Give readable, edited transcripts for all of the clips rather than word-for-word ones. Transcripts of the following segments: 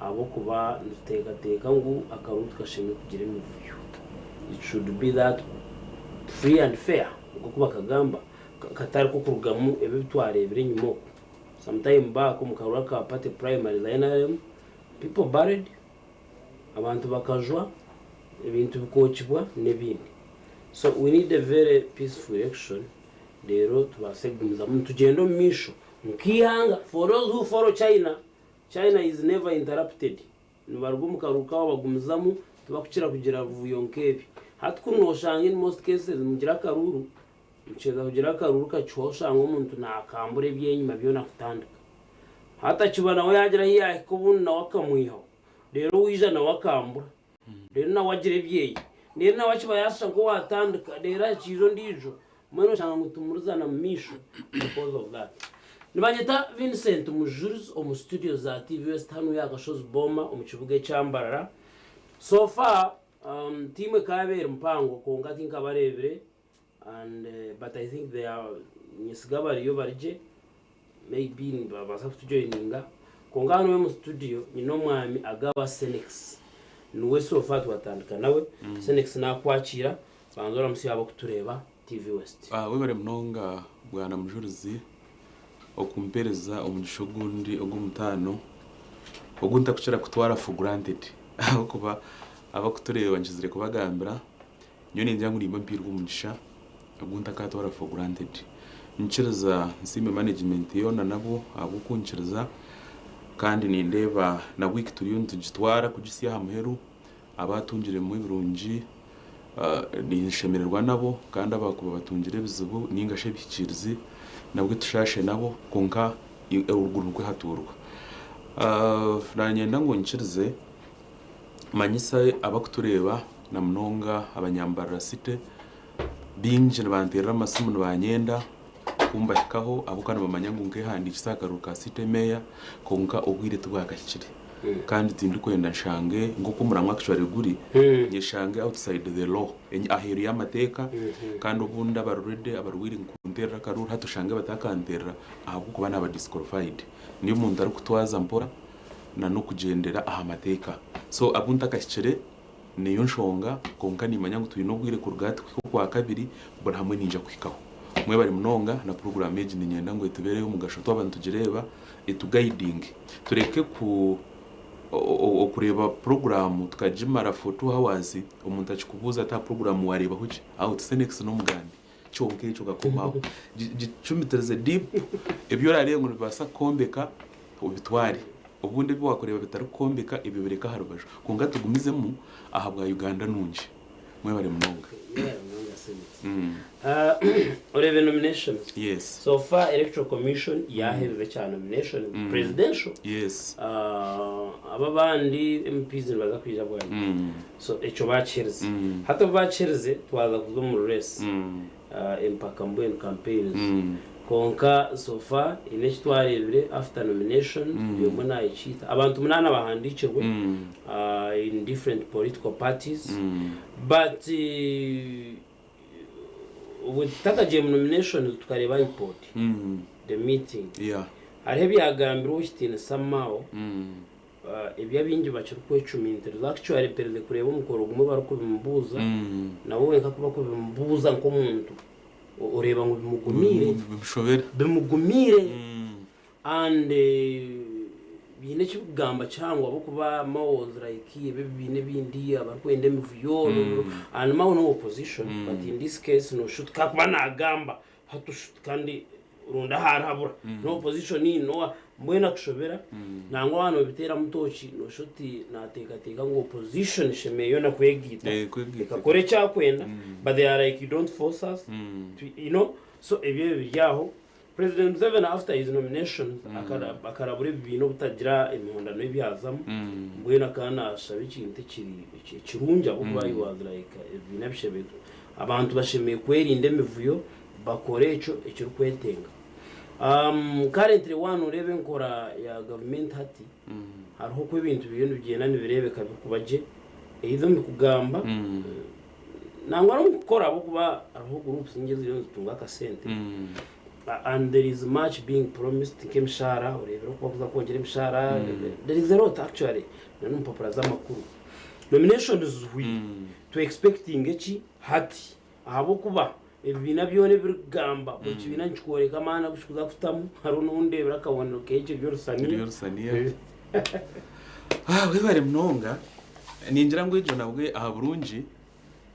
Ahabw'okuba nituteekateeka ngu akaruru tikashemereire kugira emivuyo. It should be that free and fair nk'oku bakagamba katari k'okurugamu ebi ebi twareebire enyima okwo. Some time back omu karuru aka party primaries za nrm, people buried, abantu bakajwa, ebintu bikookibwa n'ebindi. So we need a very peaceful election reero tubaase kugumizamu nitugyenda omu maisho nk'eihanga. For those who follow China, China is never interrupted, nibaruga omu karuru kaabo bagumizamu tibakukira kugira buvuyo nk'ebi. Hati kunu noshanga in most cases mugira akaruru, mukiheza kugira akaruru kakihwa oshanga omuntu nakambura ebyenyima byona kutandika. Hati akiba nawe yagira ahi yahika obundi nawe akamwihaho, reero owaija nawe akambura, reero nawe agira ebyeye, reero nawe akiba yashusha nk'owatandika reero hakiija ondiijo, mbwenu oshanga ngu timurizana mu maisho because of that. Nibanyeta Vincent Mujurizi omu studio za TV West hanu ya Kashozi Boma omu kibuga ekya Mbarara. So far um, tiimu ekaba eri mpango kwonka tinkabareebire and but I think they are nyesiga bariyo bari gye maybe nibabaasa kutujoininga kwonka hanu omu studio nyine omwami Agaba Senex niwe so far twatandika nawe. Senex nakwakiira banza oramutsye abakutureeba TV West. Webare munonga Bwana Mujurizi okumpereza omugisha ogundi ogw'omutaano ogu ntakukira kutwara for granted ahabw'okuba abakutureeba nkizire kubagambira Nyowe ningira ngu nimba mpairwe omugisha ogu ntakatwara for granted. Nkiriza nsiime management yoona nabo ahabw'okunkiriza kandi nindeeba na wiiki turiyo nitugitwara kugitsya aha muheru, abaatungiremu ebirungi ninshemererwa nabo kandi abaakuba batungire ebizibu ninga shi ebihikiirizi nabwe tushaashe nabo kwonka oruguru nikwo hatuurwa. Nanyenda ngu nkirize. Manyisa abarikutureeba na munonga abanyambarara city, baingi nibanteerera amasimu nibanyenda ku mbahikaho ahabw'okuba nibamanya ngu nkehandiikisa aha karuuru ka city meeya kwonka obwire tibwakahikire kandi tindikwenda nshange nk'oku omuramwa actually guri nyeshange outside the law aheeru y'amateeka kandi obundi abari ready abari willing kunteerera akaruuru hati oshange batakanteerera ahabw'okuba naaba disqualified. Ndi omuntu arikutwaza mpora. na n'okugyendera aha mateeka. So abu ntakahikire niyo nshonga kwonka nimanya ngu twine obwire kuruga hati kuhika okwakabiri buri hamwe ninja kuhikaho. Mwebare munonga na puroguraamu egi niinyenda ngu etubeere ey'omugasho twaba nitugireeba etugaidinge tureke ku okureeba puroguraamu tukagimara for two hours omuntu akikubuuza ati aha puroguraamu waareebaho ki? Aho oti Senex n'omugambi. Kyonka ekyo okakoma aho. Gicumitirize deep, ebi orareebe ngu nibibaasa kukwombeka obitware. Obundi ebi waakureeba bitarikukwombeka ebyo bireke aha rubaju. Kwonka tugumizemu ahabwa Uganda nungi. Mwebare munonga. Mwebare munonga Senator. Oreebe nominations. Yes. So far Electoral Commission yaaherize ekya nominations, presidential. Yes. Abo abandi MPs nibaza kwija bwanyima. So ekyo baakiherize. Hati obu baakiherize twaza kuza omu race, empaka mbwenu campaigns. Kwonka so far haine eki twareebire after nominations buri omwe naayekiita. Abantu munaana bahandiikirwe in different political parties but obwe tutakagiire mu nominations tukareeba IPOD, the meeting. Hariho ebyagambirwe Owekitiinisa Mao. Ebi abaingi bakirikwecumitiriza. Actually mperize kureeba omukoro gumwe barikubimubuuza, nawe wenka ku barikubimubuuza nk'omuntu oreeba ngu bimugumiire. Bimushobera. Bimugumiire and biine eki birikugamba kihango ahabw'okuba Mao was like ebi ebibiina ebindi abarikwenda emivuyo and Mao n'owa opposition but in this case noshusha oti kakuba naagamba hati oshusha oti kandi rundi ahu arihabura no opposition no mbwenu akushobera nangwa waaba nobiteeramu tooki noshusha oti nateekateeka ngu opposition eshemereire yoona kwegaita Eh, kwegaita. ekakora eki akwenda but they are like you don't force us to, you know so ebyo ebyo biri aho. President Museveni after his nomination akara- akarabura ebibiina obutagira emihondano ebyazamu mbwenu akaba nashaba ekintu ekiri eki- ekirungi ahabw'okuba he was like ebibiina bishemereire abantu bashemereire kwerinda emivuyo Bakore ekyo ekirikwetenga. Currently waaba nooreeba enkora ya gavumenti hati, hariho oku ebintu biriyo nibigyenda nibireebeka birikuba gye, either omu kugamba nangwa n'omu kukora ahabw'okuba hariho groups nyingi eziriyo nizitunga akasente. And there is much being promised nk'emishaara, oreebire oku barikuza kwongyera emishaara, there is a lot actually na n'omu mpapura z'amakuru. Nominations zihwire, tu expectinge ki hati? Ahabw'okuba ebibiina byona ebirikugamba, buri kibiina nikikworeka amaani agu kirikuza kutamu, hariho n'ou ndeebire akabonero k'ekyo eby'orusaniya. Eby'orusaniya. Ah, webare munonga. Ningira ngu egyo nabwe aha burungi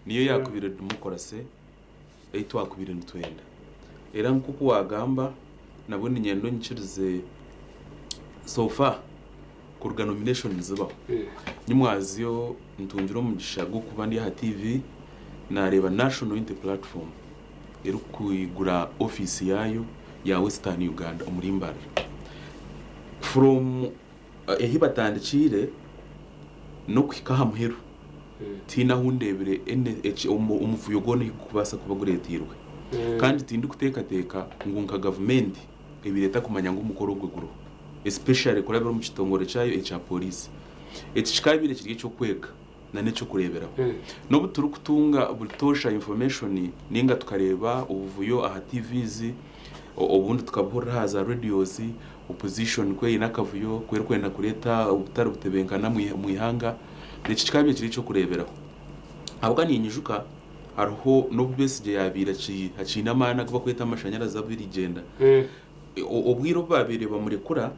niyo yakubaire demokorase ei twakubaire nitwenda. Era nk'oku waagamba, nabwo niinyenda onyikirize so far kuruga nominations zibaho, nyimwazyo ntungire omugisha gw'okuba ndi aha TV naareeba National Unity Platform erikwigura ofiisi yaayo ya Western Uganda omuri Mbarara. From Ahi batandikiire n'okuhika aha muheru, tihaine ahu ndeebire omuvuyo gwona ahu gurikubaasa kuba gureeteirwe. Kandi tindikuteekateeka ngu nka gavumenti ebaire etakumanya ngu omukoro ogwo guriho especially kurabira omu kitongore kyayo ekya pooriisi. Eki kikaabaire kiri eky'okwega n'eky'okureeberaho. N'obu turikutunga butoosha information nainga tukareeba obuvuyo aha TVs, obundi tukabuhurira aha za radios, opposition ku eine akavuyo, ku erikwenda kureeta obutari butebenkana omu ihanga, eki kikaabaire kiri eky'okureeberaho. Ahabw'okuba ninyijuka hariho n'obu Besigye yaabaire akiine amaani agu barikweta amashanyarazi abirigyenda, obwire obu baabaire bamurekura,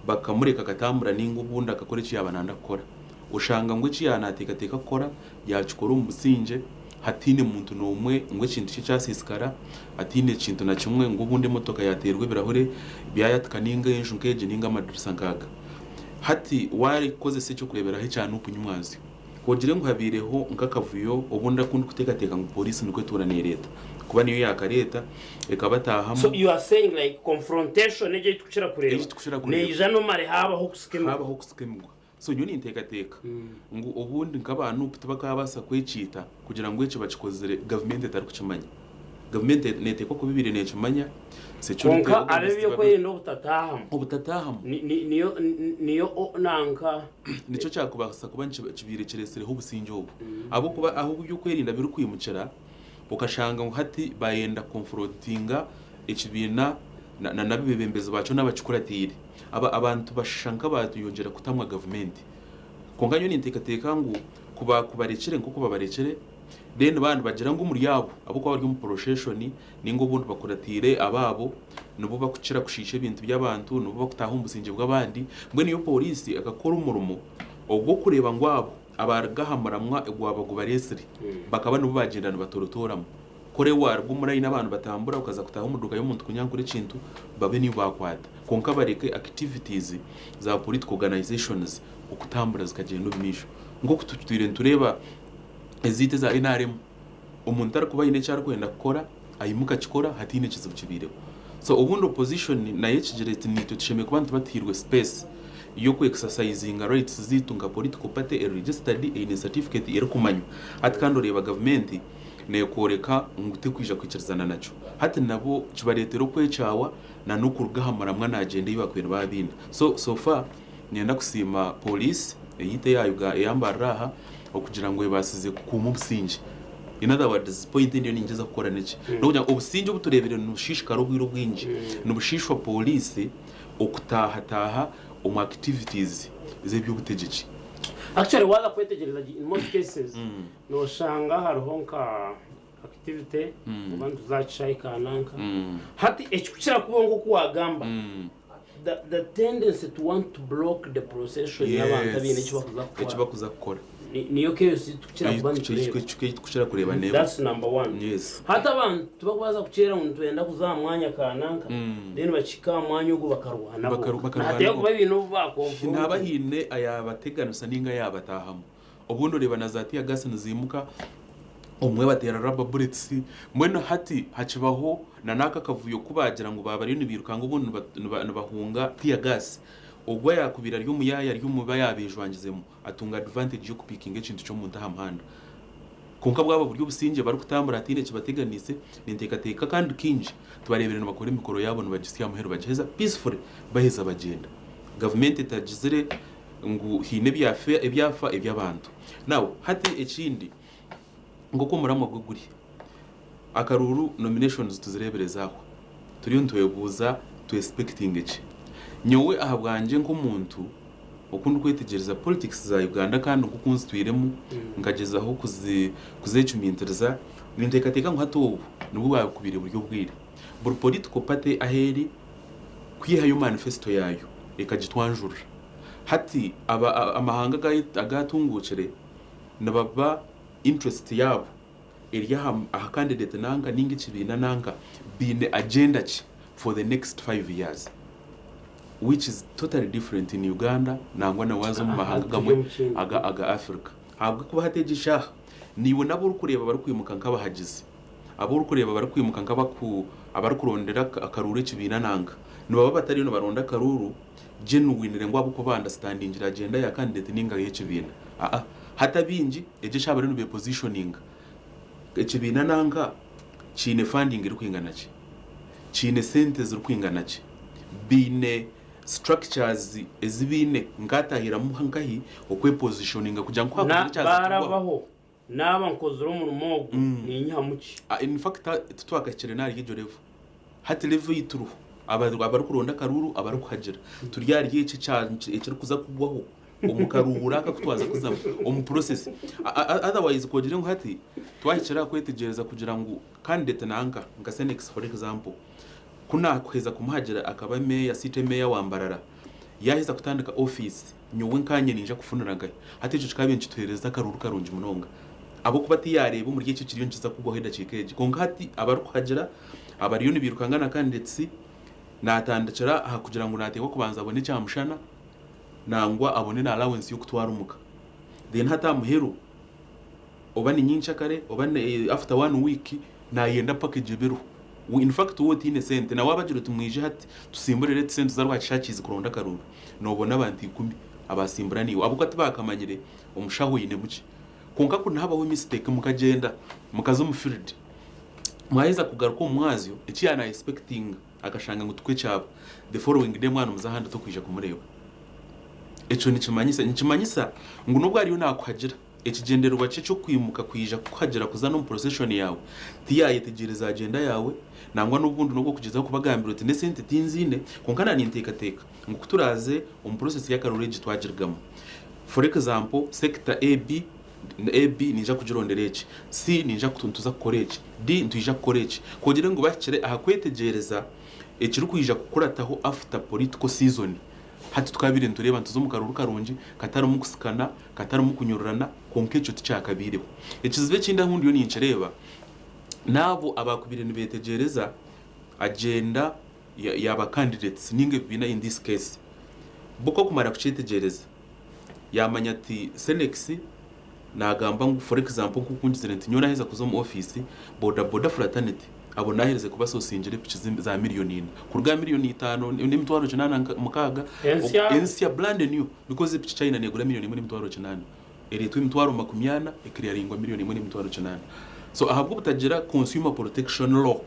bakamureka akatambura nainga obundi akakora eki yaaba nayenda kukora. Oshanga ngu eki yaaba naateekateeka kukora yaakikora omu busingye hataine muntu n'omwe ngu ekintu kye kyasiisikara, hataine kintu na kimwe ngu obundi emotoka yaateerwa ebirahure byayatika nainga enju nk'egi nainga amadirisa nk'aga. Hati waakozesa eky'okureeberaho ekya Nup Nyimwazyo, ku ogire ngu habaireho nk'akavuyo obundi aku ndikuteekateeka ngu pooriisi nikwo etuura neereeta kuba niyo yaakareeta ekabataahamu. So you are saying like confrontation egyo ei tukukira kureeba Ei tukukira kureeba. neija normally haabaho okusika emiguha. Haabaho okusika emiguha. So nyowe ninteekateeka ngu obundi nk'aba Nup tibakaabaasa kwekiita kugira ngu eki bakikozire gavumenti etarikukimanya. Gavumenti neeteekwa kuba ebaire neekimanya, security Kwonka organs tibabi- ab'ebyokwerinda obutataahamu obutataahamu. niyo niyo nanka. Nikyo kyakubaasa kuba kibaire kireetsireho obusingye obu. Ahabw'okuba ahu eby'okwerinda birikwimukira, okashanga ngu hati baayenda kukonfurontinga ekibiina n'abeebembezi baakyo n'abakikuratiire. Aba abantu bashusha nk'abaayongyera kutamwa gavumenti. Kwonka nyowe ninteekateeka ngu ku baakubarekire nk'oku babarekire, then baaba nibagira ngu omuri abo abarikuba bari omu porosheshoni nainga obundi bakuratiire abaabo, nibo barikukira kushiisha ebintu by'abantu, nibo barikutaaha omu busingye bw'abandi, mbwenu yo pooriisi ekakora omurimo ogw'okureeba ngu abo Abaaruga aha muramwa ogwaba gubareetsire bakaba nibo baagyenda nibatorotoramu. Kore waaruga omu layini abantu batambura okaza kutaaha omu duuka y'omuntu kunyankura ekintu, babe niiwe baakwata. Kwonka bareke activities za political organisations okutambura zikagyenda omu maisho. Nk'oku tutwire nitureeba ezaitu eza nrm, omuntu arikuba aine eki arikwenda kukora, aimuka akikora hataine kizibu kibaireho. So obundi opposition nayo ekigira eti naitwe tushemereire kuba nituba tuhairwe space y'oku exercisinga rights zaitu nka political party eri registered eine certificate erikumanywa. Hati kandi oreeba gavumenti nekworeka ngu tekwija kwikirizana nakyo. Hati nabo kibareetera okwekyawa na n'okuruga aha muramwa nagyenda ei bakubaire nibaba baine. So, so far niinyenda kusiima police eyaitu eya Uganda eya Mbarara aha okugira ngu ebaasize kukuuma obusingye. In other words, point ei ndiyo ningyezaho kukora niki? N'okugira ngu obusingye obu tureebire nibushiishikara obwire obwingi, nibushiishwa pooriisi okutaahataaha omu activities z'eby'obutegyeki. Actually waaza kwetegyereza gye in most cases noshanga hariho nka activity oba nituza aha kishaayi kananka hati ekikukira kubaho nk'oku waagamba the, the tendency to want to block the procession y'abantu abaine eki bakuza Eki kukora bakuza kukora. Niyo chaos ei tukukira kuba nitureeba. Ei tukukira kureeba n'emwe. That's number one. Yes. Hati abantu tibakubaasa kukyera ngu nitwenda kuza aha mwanya kananka then bakihika aha mwanya ogwo bakarwana bo. Bakarwana Nihateekwa bo. kuba baine obu baakonfrontinga. Nihaba haine ayaabateganisa nainga ayaabataahamu. Obundi oreeba na za tear gas niziimuka, obumwe bateera rubber bullets, mbwenu hati hakibaho na n'aka akavuyo ku baagira ngu baaba bariyo nibairukanga obundi nibahunga tear gas, ogwo ayaakubaire ari omuyaayi ari omu bayaabejwangizemu atunga advantage y'okupiikinga ekintu ky'omuntu aha muhanda. Kwonka bwaba buri obusingye barikutambura hataine kibateganiise, ninteekateeka kandi kaingi tubareebire nibakora emikoro yaabo nibagisya aha muheru bagiheza peacefully baheza bagyenda. Gavumenti etagizire ngu haine ebyafa ebyafa eby'abantu. Now hati ekindi nk'oku omuramwa gwe guri, akaruuru nominations tuzireebire zaahwa. Turiyo nitwebuuza tu expectinge ki? Nyowe ahabwangye nk'omuntu oku ndikwetegyereza politics za Uganda kandi nk'oku nzitwiremu nkagyezaho kuzecumitiriza, ninteekateeka ngu hati obu nibwo bwakubaire buri obwire buri political party ahu eri kwihayo manifesto yaayo ekagitwanjurira. Hati amahanga agatunguukire nibaba interest yaabo eri aha candidate nanka ninga ekibiina nanka baine agenda ki for the next 5 years, which is totally different in Uganda nangwa na waaza omu mahanga gamwe aga Africa. Ahabw'okuba hati egi eshaaha niiwe nabo orikureeba barikwimuka nk'abahagizi, abu orikureeba barikwimuka nk'abarikurondera akaruuru ekibiina nanka, nibaba batariyo nibaronda akaruuru genuinely ngu ahabw'okuba ba-understandingire agenda ya candidate ninga y'ekibiina. Aa, hati abaingi egi eshaaha bariyo nibepositioninga ekibiina nanka kiine funding erikwingana ki, kiine sente zirikwingana ki, biine structures ezi biine nkatahiramu nkahi okwepositioninga kugira ngu hakugira ekyaza kugwaho. Barabaho naaba nkozire omurimo ogu, ninyihamu ki? Ah, in fact titwakahikire n'ahari egyo level. Hati level ei turiho, abarikuronda akaruuru, abarikuhagira, turi ahari eki ekirikuza kugwaho omu karuuru aka kutwaza kuzamu omu process. Otherwise kwogire ngu hati twahikire aha kwetegyereza kugira ngu candidate nanka nka Senex, for example, ku nakuheza kumuhagira akaba meya, city meya wa Mbarara, yaheza kutandika office, nyowe nkanye ninja kufunira nkahi? Hati ekyo kikabe nikituheereza akaruuru karungi munonga, ahabw'okuba tiyareeba omuri ekyo kiriyo nikiza kugwaho edakiika egi. Kwonka hati abarikuhagira abariyo nibirukanga na candidates, natandikira aha kugira ngu nateekwa kubanza abone ekyamushana nangwa abone na allowance y'okutwara omuka. Then hati aha muheru, oba ni nyenkyakare oba after one week, nayenda package ebiriho. In fact wowe otiine sente, nawe abagira oti mwije hati tusimburire eti sente za rwakishakizi kuronda akaruuru, noobona abantu 10 abasimbura niiwe, ahabw'okuba tibakamanyire omushaho oine muki. Kwonka ku nihabaho mistake, mukagyenda mukaza omu field, mwaheza kugaruka omu mwazyo, eki yaana expectinga akashanga ngu tikwo ekyaba, the following day mwana muza ahandi tokwija kumureeba. Ekyo nikimanyisa ngu n'obu ariyo nakuhagira, ekigyendererwa kye ky'okwimuka kwija kukuhagira kuza n'omu procession yaawe, tiyayetegyereza agenda yaawe. Nangwa n'obundi n'obwokugyezaho kubagambira oti n'esente tinziine. Kwonka na ninteekateeka ngu kuturaze omu process y'akaruuru egi twagirigamu, for example, sector AB, AB ninja kugirondera eki, C ninja nituza kukora eki, D nitwija kukora eki, kugira ngu bahikire aha kwetegyereza ekirikwija kukurataho after political season, hati tukabire nitureeba nituza omu karuuru karungi katarimu kusikana, katarimu kunyururana. Kwonka ekyo tikyakabiireho. Ekizibu ekindi ahu ndiyo ninkireeba, n'abo abakubire nibeetegyereza agenda yaba candidates ninga ebibiina in this case, bo okumara kukyetegyereza, yamanya ati Senex nagamba ngu, for example, nk'oku ngizire nti nyowe naheza kuza omu office, boda boda fraternity abo naherize kubasosingira epiki za 4 miliyoni, kuruga 5.8 miliyoni Ensya? Ensya, brand new, because epiki China negura 1.8 miliyoni, eretwa 200,000, ekiriyaringwa 1.8 miliyoni. So ahabw'obutagira consumer protection law,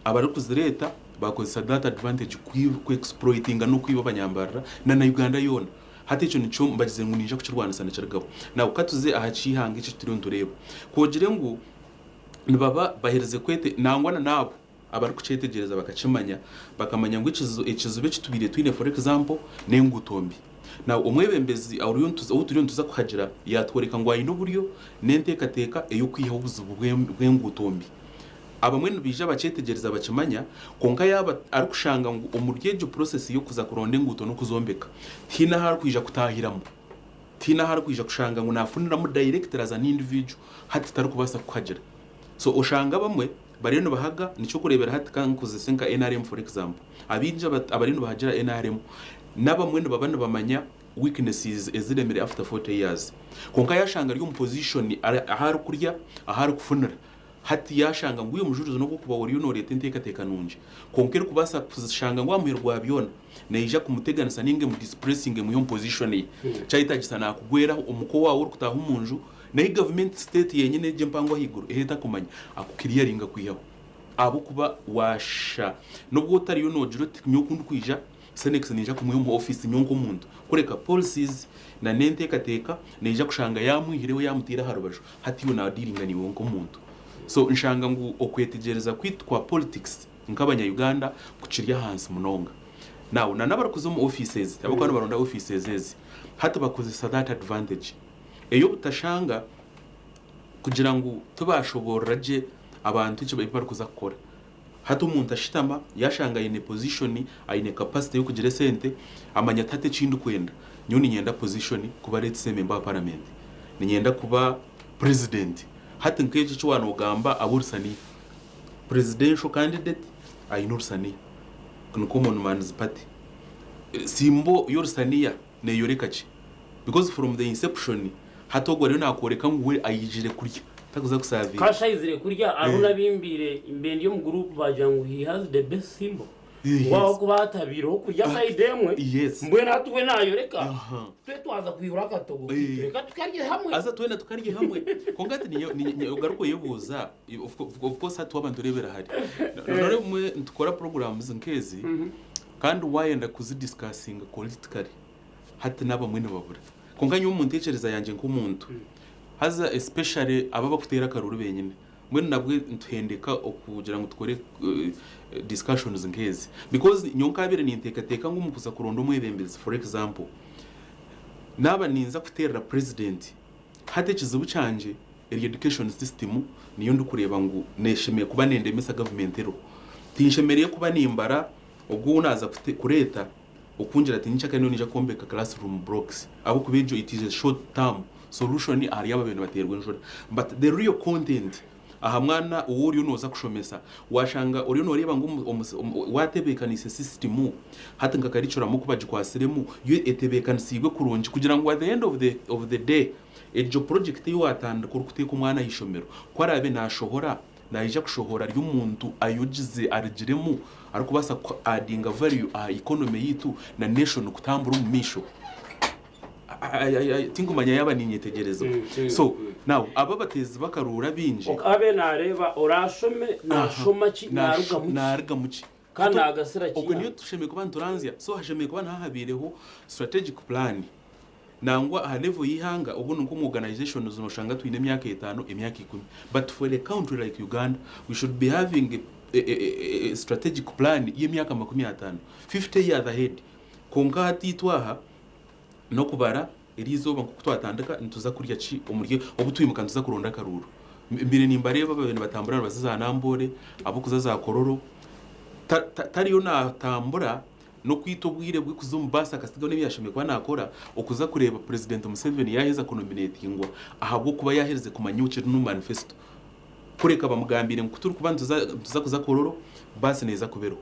abarikuzireeta bakozesa that advantage kuexploitinga n'okwiba abanyambarira na Uganda yoona. Hati ekyo nikyo mbagize ngu ninja kukirwanisa nikirigaho. Nawe katuze aha kihanga eki turiyo nitureeba, kwogire ngu nibaba baherize kwete, nangwa na naabo abarikukyetegyereza bakakimanya, bakamanya ngu ekizibu eki tubaire twine, for example, n'enguuto mbi. Nawe omwebembezi ou turiyo nituza kuhagira yatworeka ngu aine oburyo n'enteekateeka ey'okwihaho obuzibu bw'enguuto mbi. Abamwe nibaija bakyetegyereza, bakimanya, kwonka yaaba arikushanga ngu omuri egyo process y'okuza kuronda enguuto n'okuzombeka tihaine ahu arikwija kutahiramu, tihaine ahu arikwija kushanga ngu nafuniramu direct as an individual, hati tarikubaasa kuhagira. So oshanga abamwe bariyo nibahaga. Nikyokureebera hati kankozese nka NRM, for example, abaingi abariyo nibahagira NRM n'abamwe nibaba nibamanya weaknesses eziremire after 40 years. Kwonka yashanga ari omu position ahu arikurya, ahu arikufunira, hati yashanga ngu uyu mujurizi, n'obwokuba oriyo nooreeta enteekateeka nungi, kwonka erikubaasa kushanga ngu aha muheru gwa byona neija kumuteganisa ninga emudisplacinge, emwihe omu position ye. Kyayetagisa nakugweraho omuko waawe orikutaaha omu nju, naye gavumenti state yenyine egyo empango ahaiguru ehe etakumanya akukiriyaringa kwihaho, ahabw'okuba washa nobwo otariyo noogira oti nyowe oku ndikwija Senex ninja kumwiha omu office nyowe nk'omuntu, kureka policies na n'enteekateeka neija kushanga yamwihireho, yamutiire aha rubaju, hati iwe nadealinga niiwe nk'omuntu. So nshanga ngu okwetegyereza kwaitu kwa politics. nk'abanya-Uganda kukiri ahansi munonga. Now na n'abarikuza omu offices, abarikuba nibaronda offices ezi, hati bakozesa that advantage ey'obutashanga kugira ngu tibashoboorora gye abantu eki barikuza kukora. Hati omuntu ashitama yashanga aine position, aine capacity y'okugira esente, amanya ati hati eki ndikwenda, nyowe niinyenda position kuba let's say member wa parliament, niinyenda kuba president. Hati nk'ekyo eki waaba noogamba ab'orusaniya, presidential candidate aine orusaniya, ni common man's party. Simbo y'orusaniya neeyoreka ki? Because from the inception, hati ogwo ariyo naakworeka ngu we aijire kurya, tarikuza kusaavinga. Kasha aizire kurya hariho n'abimbiire mbe ndi omu group baagira ngu he has the best symbol ngu ahabw'okuba hatabaireho kurya side emwe mbwenu hati we naayoreka twe twaza kwihura akatogo kaitu reka tukarye hamwe. Haza twena tukarye hamwe. Kwonka hati ogaruke oyebuuza, of course hati twaba nitureebera hare, nooreeba obumwe nitukora programs nk'ezi kandi waayenda kuzidiscussinga politically hati n'abamwe nibabura. Kwonka nyowe omu ntekyereza yangye nk'omuntu, haza especially abo abakuteera akaruru benyine, mbwenu nabwe nituhendeka okugira ngu tukore discussions nk'ezi because nyowe nkabaire ninteekateeka ngu omu kuza kuronda omwebembezi for example, naaba ninza kuteerera president, hati ekizibu kyangye eri education system niyo ndikureeba ngu neshemereire kuba nendemesa government eriho. Tinshemereire kuba nimbara ogwo ou naaza kureeta okungira ati nyenkyakare nyowe niinyija kwombeka classroom blocks ahabw'okuba egyo it is a short term solution ahari abo ababaire nibateerwa enjura but the real content aha mwana ou oriyo nooza kushomesa waashanga oriyo nooreeba ngu waatebeekanise system hati nka curriculum oku bagikwatsiremu yo etebeekanisiibwe kurungi kugira ngu at the end of the of the day egyo project ei waatandika orikuteeka omwana aha ishomero ku araabe naashohora Naija kushohora ari omuntu ayogize arugiremu arikubaasa ku addinga value aha economy yaitu na nation kutambura omu maisho. Tinkumanya yaaba ninyetegyerezibwa. So now aba abateezi b'akaruuru abaingi. Ok abe nareeba oraashome naashoma ki naarugamu ki. Naarugamu ki. Kandi naagasira ki. Okwe niyo tushemereire kuba nituranzya. So hashemereire kuba niho habaireho strategic plan. Nangwa aha level y'eihanga obundi nk'omu organisations noshanga twine emyaka etaano, emyaka ikumi but for a country like Uganda we should be having a strategic plan y'emyaka 50, 50 years ahead. Kwonka hati itwe aha n'okubara eriizooba nk'oku twatandika nituza kurya ki omuri obu twimuka nituza kuronda akaruuru. Mbaire nimbareeba ababaire nibatambura nibaza za Namboole, ab'okuza za Kololo, tariyo naatambura N'okwita obwire bwe kuza omu baasi akatsigaho n'ebi yaashemereire kuba naakora, okuza kureeba Purezidenti Museveni yaaheza kunominetingwa ahabw'okuba yaaherize kumanya ekiri omu manifesito. Kureka bamugambiire ngu ku turikuba nituza kuza Kololo, baasi neeza kuba eriho.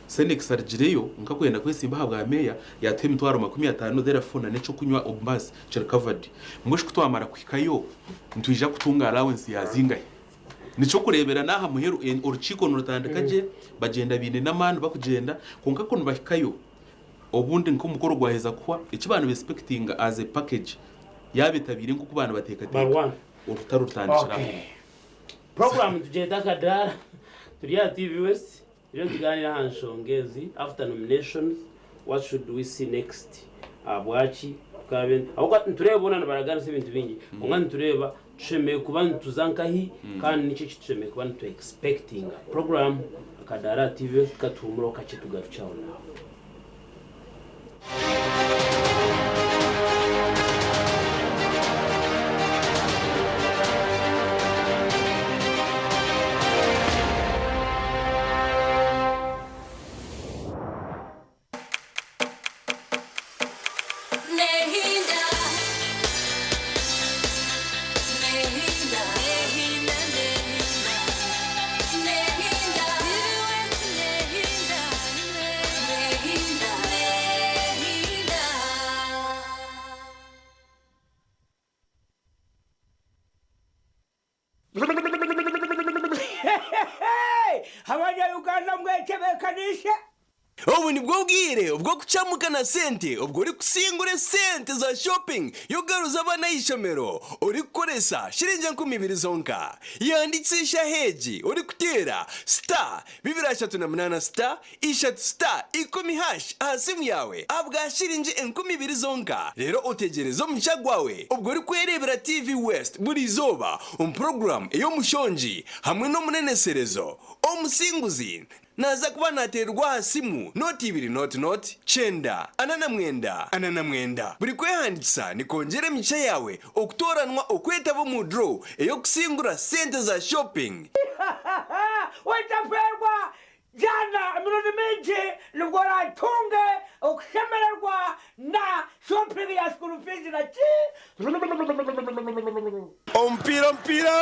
Senex arugireyo nk'akwenda kwesimba aha bwa meeya, yaatuha emitwaro 50 therefore na n'eky'okunywa omu baasi kiri covered. Mbwenu shi ku twamara kuhikayo, nitwija kutunga allowance ya zingahi? Nikyokureebera n'aha muheru orukiiko nirutandika gye, bagyenda baine n'amaani bakugyenda, kwonka ku nibahikayo obundi nk'omukoro gwaheza kuhwa, eki baaba nibeesipekitinga as a package yaaba etabaire nk'oku baaba nibateekateeka, orutaro rutandikira aho. Puroguraamu nitugyeta Akadaara, turi aha TV West, turiyo nitugaaniira aha nshonga ezi, after nominations, what should we see next? Ahabwaki tukabe ahabw'okuba nitureeba boona nibaraganisa ebintu bingi, kwonka nitureeba Tushemereire kuba nituza nkahi kandi niki eki tushemereire kuba nitu expectinga? Puroguramu Akadaara aha TV katuhumureho kakye tugarukye aho naaho. Abanya Uganda mwetebekaniise. Obu nibwo bwire obw'okucamuka na sente obwo orikusingura esente za shopping y'okugaruza abaana aha ishomero orikukoresa shiringi 2000 zonka. Yandikisha aha egi orikuteera star 238 star ishatu star ikumi hash aha simu yaawe ahabwa shiringi 2000 zonka reero otegyereze omugisha gwawe obwo orikwereebera TV West buri izooba omu puroguraamu ey'omushongi hamwe n'omuneneserezo Omusinguzi. Naaza kuba naateererwa aha simu nooti ibiri nooti nooti, kyenda, ana na mwenda, ana na mwenda. Buri kwehandiikisa nikwongyera emigisha yaawe okutooranwa okwetaba omu draw ey'okusingura sente za shopping. Otafeerwa Jana emirundi mingi nibwo oratunge okushemererwa na shopping ya school fees na ki. Omupiira omupiira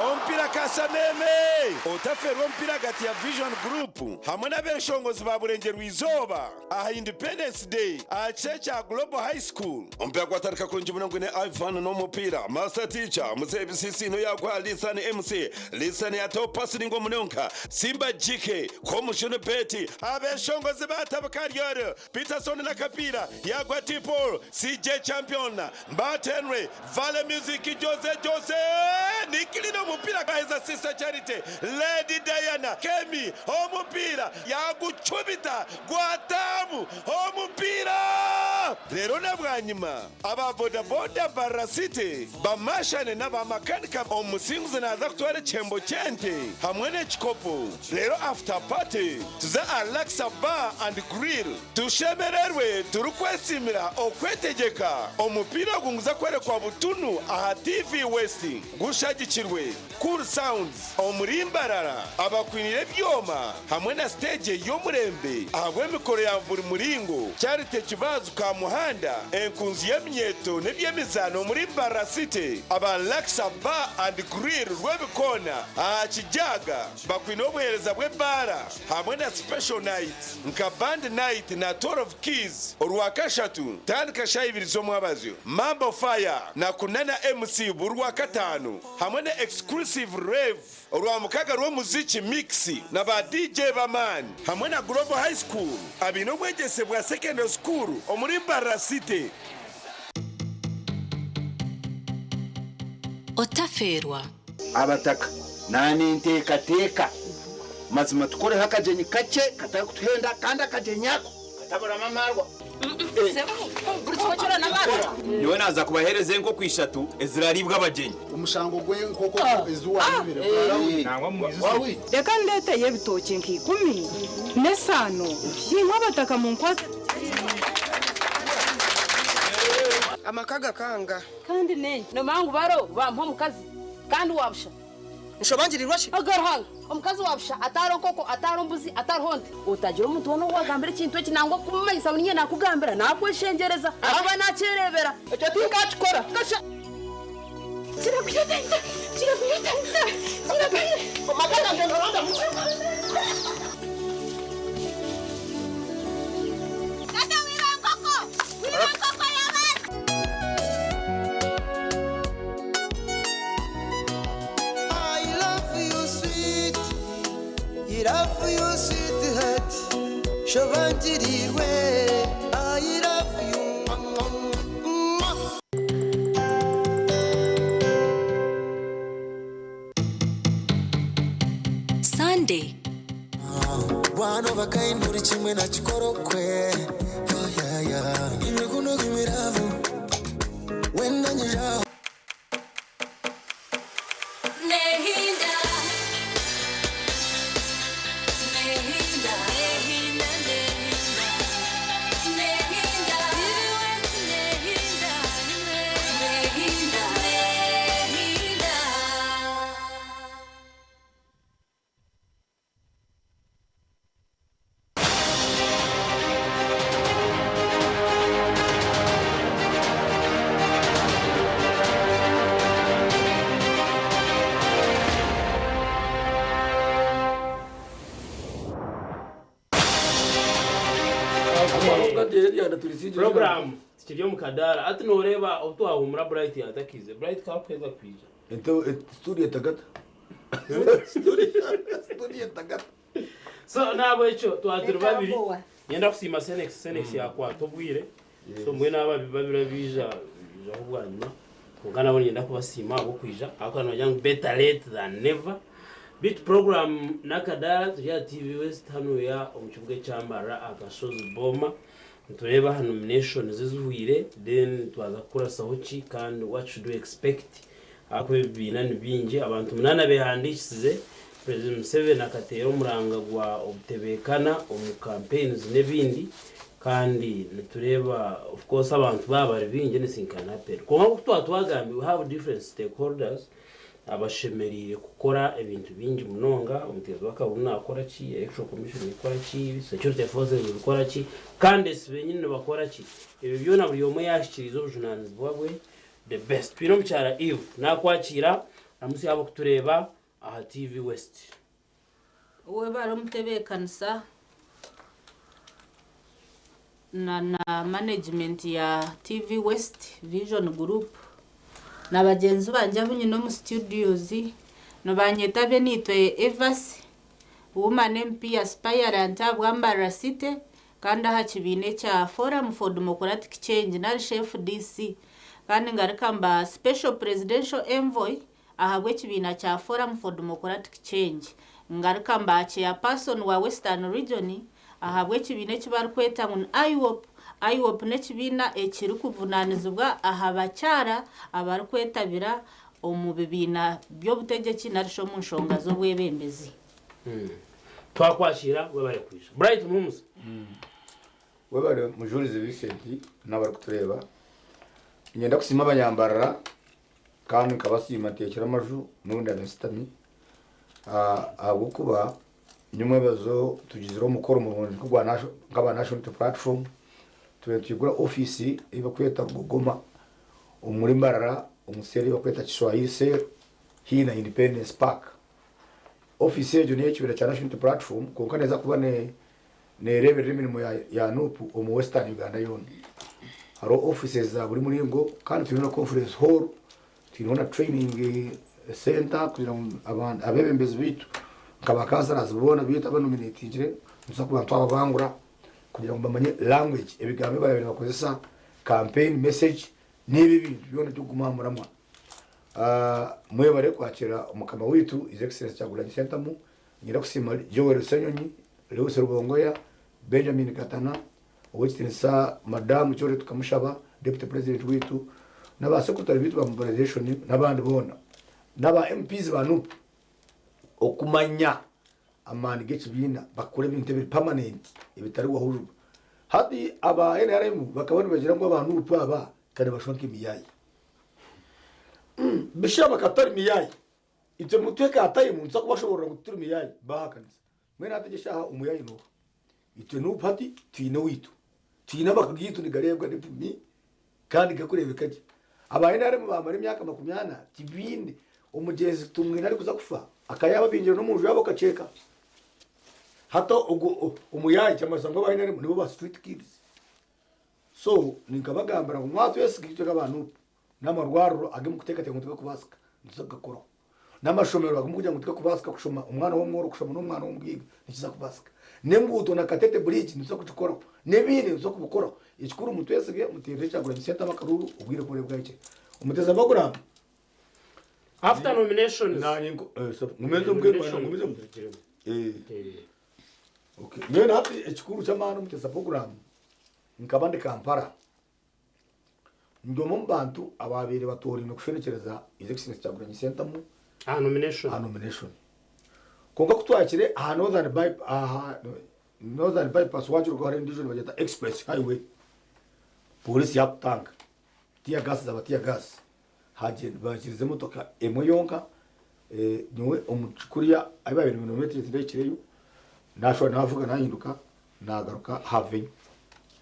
omupiira kasameme! Otaferwa omupiira ahagati ya Vision Group hamwe n'abeshongozi ba Burengyerwa Izooba aha Independence Day aha kishaayi kya Global High School. Omupiira gwatandika kurungi munonga gwine Ivan n'omupiira, Master Teacher, Muzeeyi Bisisiino yaguha Lithan MC, Lithan yataho pasi ningwa munonga, Simba GK, Komushunu Betty, abeshongozi batabuka Ryoro, Peterson n'akapiira yaguha T Paul, CJ Champion, Mbat Henry, Vale Music, Jose Jose, Nikilina omupiira gaheza Sister Charity, Lady Diana, Kemi omupiira yagucumita gwataamu omupiira. Reero na bwanyima aba bodaboda Mbarara City bamashane n'aba makanika omusinguzi naaza kutwara ekihembo ky'ente hamwe n'ekikopo reero after party tuze aha Laksa Bar and Grill Tushemererwe turikwesiimira okwetegyeka. Omupiira ogu niguza kworekwa butunu aha TV West gushagikirwe Cool Sounds omuri Mbarara abakwiniire ebyoma hamwe na siteegi y'omurembe ahabw'emikoro ya buri muringo. Charity Kibazu Kamuhanda enkunzi y'eminyeeto n'eby'emizaano omuri Mbarara City aba Laksa Bar and Grill Rwebikoona aha Kijaga bakwine obuheereza bw'ebaara hamwe na Special Night. Nka Band Night na 12 Keys Orwakashatu tandika shaaha ibiri z'omwabazyo, Mambo Fire na Kunana MC buri Rwakataano hamwe na Exclusive Rave Orwamukaga rw'omuziki Mix na ba DJ b'amaani hamwe na Global High School abaine obwegyese bwa Secondary School omuri Mbarara City. Otafeerwa. Abataka, Naninteekateeka mazima tukoreho akagyenyi kakye katarikutuhenda kandi akagyenyi ako kataburamu amaarwa. Nyowe naaza kubaheereza enkoko ishatu eziraariibwe abagyenyi. Omushango gw'enkoko ezi waayibire gwarahwire. Reka ndeeteyo ebitookye nka ikumi n'esaano, imwe abataka munkwatse tugire. Amaka gakanga. Kandi n'enki? Noomanya ngu baro baamuha omukazi kandi wa busha. Nshobangirirwa shi? Ogwo Ruhanga, omukazi wa busha atariho nkoko, atariho mbuzi, atariho nte. Otagira omuntu weena ou waagambira ekintu eki nangwa kumumanyisa ngu niinye naakugambira, naakweshengyereza ahakuba naakyereebera. Ekyo tinkaakikora. Kasha! Kirakuyeta, kirakuyeta, kirakuyeta. Amaka gangye noronda mu. Tata wiba enkoko! Wiba enkoko y'abandi! I love you sweet, I love you sweetheart, Shobangirirwe, I love you mwah, mwah, mwah. Sunday. One of a kind buri kimwe nakikora okwe oh yeah yeah Imikuno gimiravu wenda nyijaho Nehinda. Nehinda. Nehinda, nehinda. Nehinda. Nehinda. Nehinda. Nehinda. Program tikiri omu kadaara hati noreeba obu twahumura Bright yatakiize Bright ka akuheza kwija. Studio etagata. Studio etagata. So nahabwekyo twaba turi babiri Niinyenda kusiima Senex, Senex yaakwata obwire so mbwenu aba babiri abaija baijaho bwanyima kwonka nabo niinyenda kubasiima ahabw'okwija ahabw'okuba nibagira ngu better late than never. Beitu program n'akadaara turi aha TV West hanuya omu kibuga ekya Mbarara aha Kashozi Boma nitureeba aha nominations ezihweire then twaza kukurasaho ki kandi what should we expect ahakuba ebibiina ni bingi abantu munaana behandiikisize. President Museveni akateera omuranga gwa obutebeekana omu campaigns n'ebindi kandi nitureeba of course abantu baaba bari baingi anything can happen. Kwonka nk'oku twaba twagambire we have different stakeholders abashemereire kukora ebintu bingi munonga, omuteezi w'akaruru naakora ki, Electoral Commission nekora ki, security forces nizikora ki, candidates benyini nibakora ki. Ebyo byona buri omwe yaahikiriize obujunaanizibwa bwe the best. Twine omukyara Eve naakwakiira ramutsya abarikutureeba aha TV West. Webare omutebeekanisa na na management ya TV West Vision Group na bagyenzi bangye abu nyine omu studios nibanyeta Benitwe Evasi Woman MP aspirant ahabwa Mbarara City kandi aha kibiina ekya Forum for Democratic Change narishi FDC kandi ngaruka mba Special Presidential Envoy ahabw'ekibiina kya Forum for Democratic Change. Ngaruka mba Chairperson wa Western Region ahabw'ekibiina eki barikweta ngu ni IWOP. IWOP n'ekibiina ekirikuvunanizibwa aha bakyara abarikwetabira omu bibiina by'obutegyeki narishi omu nshonga z'obwebembezi. Twakwakiira webare kwija. Bright Muhumuza. Webare Mujurizi Vincent n'abarikutureeba. Niinyenda kusiima abanyambarara kandi nkabasiima nteekire amaju n'obu ndaabe nsitami ahabw'okuba nyomwebazo tugizire omukoro murungi nk'aba National Unity Platform tubaire nitwigura ofiisi ei barikweta Rugogoma omuri Mbarara omu seeri ei barikweta Kiswahili Cell haihi na Independence Park. Ofiisi egyo n'ey'ekibiina kya National Unity Platform kwonka neeza kuba neereeberera emirimo ya Nup omu Western Uganda yoona. Hariho offices za buri muringo kandi twine na conference hall, twineho na training centre kugira ngu abeebembezi baitu nka ba councillors boona beitu abanominatingire nituza kuba twababangura kugira ngu bamanye language, ebigambo ebi baraabe nibakozesa, campaign message n'ebi ebintu byona by'okuguma aha muramwa. Mwebare kwakira mukama waitu His Excellency Kyagulanyi Ssentamu. Niinyenda kusiima Joel Ssenyonyi, Lewis Rubongoya, Benjamin Katana, Ow'ekitiinisa Madamu Kyore Tukamushaba, Deputy President waitu, na ba Secretary baitu ba mobilization n'abandi boona, n'aba MPs ba Nup okumanya amaani g'ekibiina bakakora ebintu ebiri permanent ebitarihwaho juba. Hati aba nrm bakaba nibagira ngu aba Nup aba ka nibashusha nk'emiyaaya. Bishaba ka tutari miyaaya, itwe mutuhe ka time nituza kubashoboorora ngu tituri miyaaya, baahakanisa. Mbwenu hati egi eshaaha omuyaaya n'oha? Itwe Nup hati twine owaitu. Twine amaka gaitu nigareebwa n'empumi kandi garikureebeka gye. Aba nrm baamara emyaka 40 tibaine omugyenzi tumwine arikuza kufa akayaba abingire n'omunju yaabo kakyeka. Hati ogwo omuyaaya kyamanyisa ngu aba nrm nibo ba street kids. So ninkabagambira ngu mwatwesiga itwe nk'aba Nup n'amarwariro agu murikuteekateeka ngu tigarikubaasika nituza kugakoraho. N'amashomero agu murikugira ngu tigarikubaasika kushoma omwana w'omworo kushoma n'omwana w'omugaiga nikiza kubaasika. N'enguuto na Katete Bridge nituza kugikoraho n'ebindi nituza kubikoraho. Ekikuru mutwesige muteerere Kyagulanyi Ssentamu akaruuru obwire ku buraabe bwahikire. Omuteza Baguramu. After nominations. Naanye nko eh, so, ngumeze mbwenu ngumeze eh. Okay. Mbwenu hati ekikuru ky'amaani omuteza Baguramu Nkaba ndi Kampala, ndi omwe omu bantu abaabaire batoorainwe kushenekyereza His Excellency Kyagulanyi Ssentamu Aha nomination. aha nomination. Kwonka ku twahikire aha Northern by, aha Northern Bypass waagirugaho hariho endiijo nibagyeta Express Highway, pooriisi yaatutanga, tear gas zaaba tear gas, hagyenda baikiriza emotoka emwe yonka, eh, nyowe omu kuriya ahi baabaire nibanominatinga tindahikireyo, naashuba naavuga naahinduka Naagaruka aha venue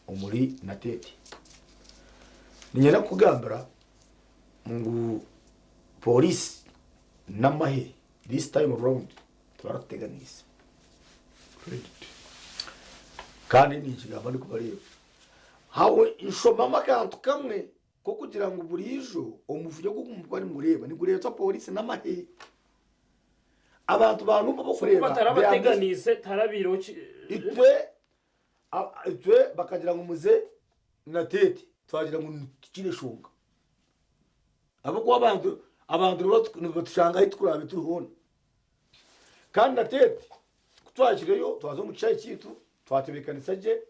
omuri Nateete. Niinyenda kukugambira ngu pooriisi n'amahe this time round tibarikuteganiisa. Kandi ninkigamba ndikubareeba. Hawe nshomamu akantu kamwe k'okugira ngu buriijo omuvuyo ogu mukuba nimureeba nigureetwa pooriisi n'amahe. Abantu ba Nup So abokureeba kuba tarabateganiise tarabaireho ki Itwe itwe bakagira ngu muze Nateete twagira ngu tikiine shonga ahabw'okuba abantu abantu nibatushanga ahu tukuraabe turi hoona. Kandi Nateete ku twahikireyo twaza omu kishaayi kyaitu twatebeekanisa gye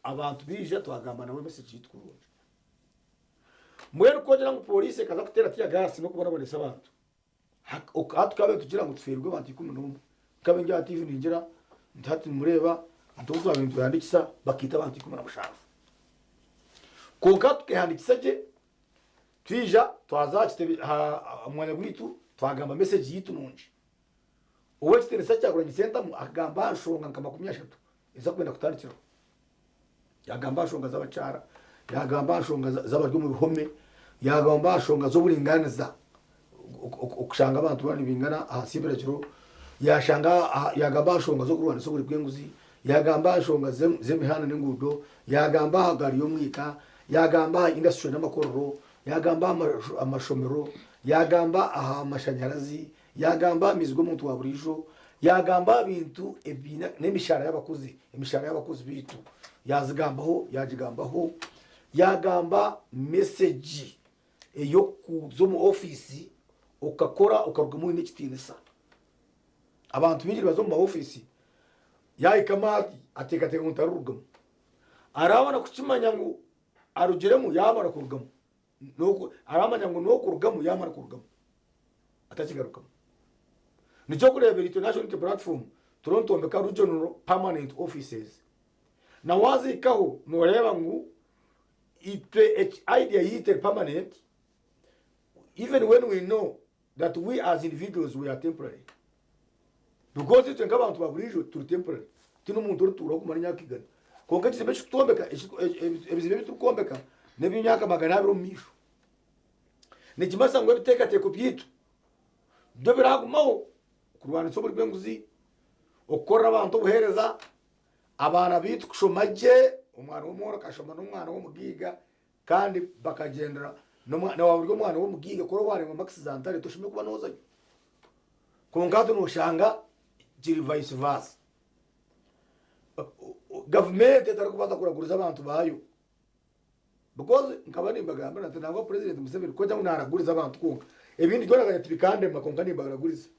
abantu baija twagamba nabo message yaitu kurungi. Mbwenu ku ogira ngu pooriisi ekaza kuteera tear gas n'okubonabonesa abantu. Hati tukabaire nitugira ngu tufeerwe abantu 11. Nkabaire ndi aha TV ningira nti hati nimureeba nti obu twabaire nitwehandiikisa bakaita abantu 17. Kwonka tukehandiikisa gye twija twaza aha kitebe aha mwanya gwaitu twagamba message yaitu nungi. Ow'ekitiinisa Kyagulanyi Ssentamu akagamba aha nshonga nka 30 ezi arikwenda kutandikiraho. Yaagamba aha nshonga z'abakyara, yaagamba aha nshonga z'abari omu bihome, yaagamba aha nshonga z'oburingaaniza, okushanga abantu boona nibaingana ahansi y'ebiragiro, yaashanga yaagamba aha nshonga z'okurwanisa oburi bw'enguzi, yaagamba aha nshonga z'emihanda n'enguudo, yaagamba aha gaari y'omwika, yaagamba aha indasituri n'amakorero, yaagamba aha mashomero, yaagamba aha mashanyarazi, Yaagamba aha maizi g'omuntu wa buriijo, yaagamba aha bintu ebiine n'emishahara y'abakozi, emishahara y'abakozi baitu yaazigambaho, yaagigambaho, yaagamba mesegi ey'okuza omu ofiisi okakora okarugamu oine ekitiinisa. Abantu baingi nibaza omu maofiisi yaahikamu ati ateekateeka ngu tarirugamu. Araabona kukimanya ngu arugiremu yaamara kurugamu. N'oku aramanya ngu n'okurugamu yaamara kurugamu atakigarukamu. Nikyo okureebera itwe National Unity Platform turiyo nitwombeka regional permanent offices. Na waazihikaho nooreeba ngu itwe idea yaitu eri permanent even when we know that we as individuals we are temporary. Because itwe nk'abantu ba buriijo turi temporary. Tihaine omuntu orituuraho kumara emyaka igana. Kwonka ekizimbe eki turikwombeka, ebizimbe ebi turikwombeka n'eby'emyaka 200 omu maisho. Nikimanyisa ngu ebiteekateeko byaitu byo biragumaho kurwanisa oburi bw'enguzi, okukorera abantu obuheereza, abaana baitu kushoma gye, omwana w'omworo akashoma n'omwana w'omugaiga Kandi bakagyendera na waaba ori omwana w'omugaiga ku orikuba wareeba makisi za ntare toshemereire kuba noozayo. Kwonka hati nooshanga kiri vice versa. Gavumenti etarikubaasa kuraguriza abantu baayo because nkaba nimbagambira nti nangwa President Museveni ku arikugira ngu naaraguriza abantu kwonka ebindi byona akanya tibikandema kwonka nimbaraguriza.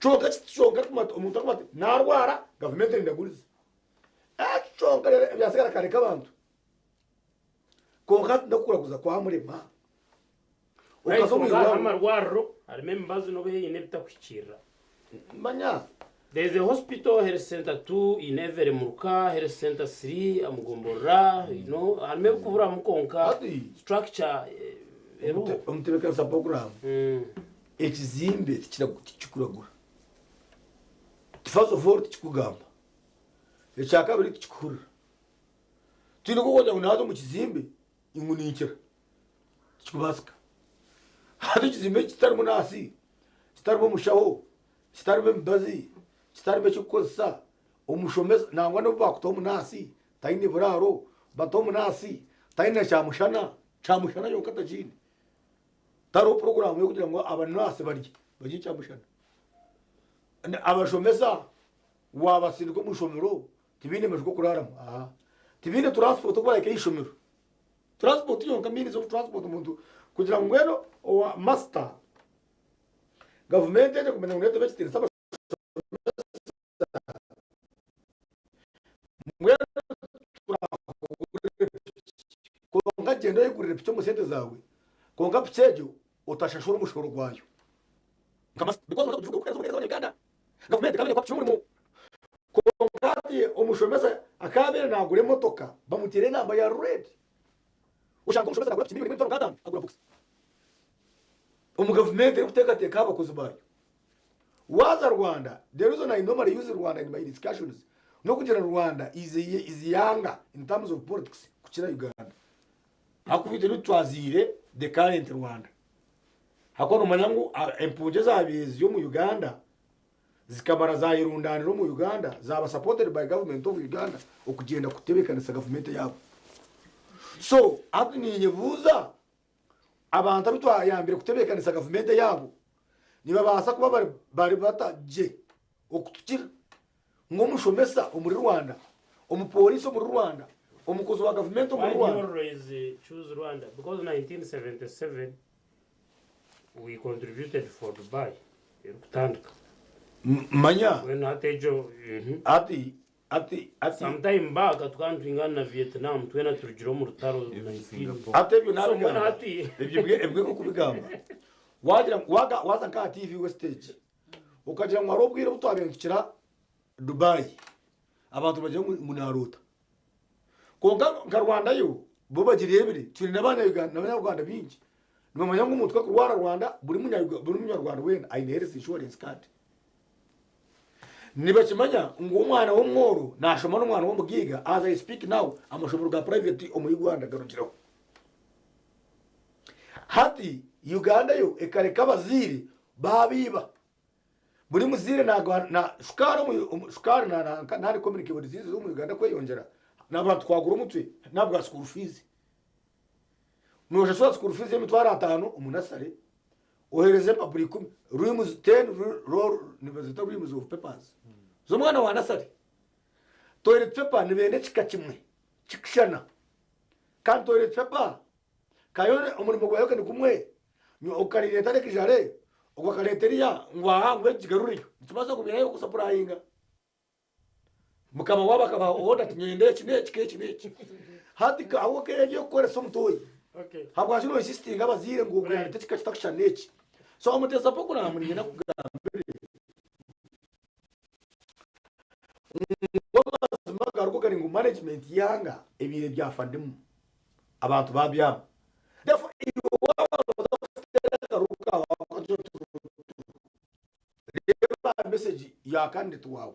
Kyonka kyonka omuntu arikuba ati naarwara gavumenti nendaguriza. Kyonka reero ebyasigara akareka abantu. Kwonka hati n'okuraguza kwamurema. Okaza omu Right, irwariro. amarwariro harimu emibazi n'obu eine ebitakuhikiirira. Manya. There is a hospital, health center 2 in every muruka, health center 3 omu gomborora, you know, harimu ebikuburamu kwonka structure eriho. Omutebeekanisa puroguraamu, ekizimbe tikikuragura. First of all tikikugamba. Ekyakabiri tikikuhurira. Tihaine oku orikugira ngu naaza omu kizimbe ngu ninkira. Tikikubaasika. Hati ekizimbe kitarimu naasi, kitarimu omushaho, kitarimu emibazi, kitarimu eky'okukozesa, omushomesa nangwa n'obu baakutaho omunaasi taine buraaro, bataho omunaasi taine na kyamushana, kyamushana yonka takiine. Tihariho puroguraamu y'okugira ngu abanaasi barye, barye kyamushana. Abashomesa waabasindika omu ishomero Tibaine maju g'okuraaramu. Aha. Tibaine transport okubarahika ah'eishomero. Transport yonka means of transport omuntu kugira ngu mbwenu owa master gavumenti egyo kumanya ngu neeteba ekitiinisa abashomesa mbwenu turakugurira piki kwonka gyenda oyegurire piki omu sente zaawe kwonka piki egyo otashashura omushoro gwayo nka master because noza kugivuga orikuheereza obuheereza abanya-Uganda. Gavumenti ekaba eine kuha piki y'omurimo. Kwonka hati omushomesa akaabaire naagura emotoka bamuteera enamba ya red. Oshanga omushomesa naagura piki miriyoni emwe emitwaro nk'ataano agura boxer. Omu gavumenti erikuteekateeka aha bakozi baayo. Waaza Rwanda, the reason I normally use Rwanda in my discussions n'okugira ngu Rwanda is, is younger in terms of politics kukira Uganda. Ahakuba itwe nitwe twaziire the current Rwanda. Ahakuba noomanya ngu empungi ezaabaire ziri omu Uganda zikamara zayerundanira omu Uganda zaba supported by government of Uganda okugyenda kutebekanisa gavumenti yaabo. So hati ninyebuuza abantu abu twayambire kutebekanisa gavumenti yaabo nibabaasa kuba bari, bari bata gye okutukira nk'omushomesa omuri Rwanda, omupoliisi omuri Rwanda, omukozi wa gavumenti omuri Why do you Rwanda. always choose Rwanda? Because 1977 We contributed for Dubai erikutandika. Manya. Mbwenu hati egyo. Hati hati hati. Sometime back tukaba nitwingana na Vietnam twena turugire omu rutaro 19. Hati ebyo So mbwenu nabigamba. hati. Ebyo ebwe nk'okubigamba. Wagira ngu waga waza nk'aha TV Westage okagira ngu hariho obwire obu twabaire nitukira Dubai abantu nibagira ngu ngu naroota. Kwonka nka Rwanda yo bo bagireebire twine n'abanya n'abanyarwanda baingi nibamanya ngu omuntu ku akurwara Rwanda buri munya buri munyarwanda weena aine health insurance card. Nibakimanya ngu omwana w'omworo naashoma n'omwana w'omugaiga as I speak now amashomero ga private omu Uganda garugireho. Hati Uganda yo ekareka abazaire baabaiba. Buri muzaire na shukaari omu shukaari na na non communicable diseases omu Uganda kweyongyera n'abantu twagura omutwe n'ahabwa school fees. Noshashura school fees y'emitwaro ataano omu nursery, ohereze empapura ikumi, reams ten roll nibazeeta reams of papers z'omwana wa nursery. Toilet paper nibenda ekika kimwe kikushushana. Kandi toilet paper kayo omurimo gwayo ka nigumwe okarireeta rekijare ogwo akareeta eriya ngu aha ngu egi gigarureyo nikibaasa kubeerayo okusapurayinga mukama waabo akabaha order ati nyenda eki n'eki k'eki n'eki hati aho k'eri okukoresa omutoyi habwaki no insistinga abazaire ngu ogu yareeta ekika kitakushushana n'eki so omuteesa program niinyenda kugambire ngu amazima agariho gari ngu management y'eihanga ebiire byafadimu abantu babyama therefore iwe waaba nooza kuteera akaruru kaawe reeba message ya candidate waawe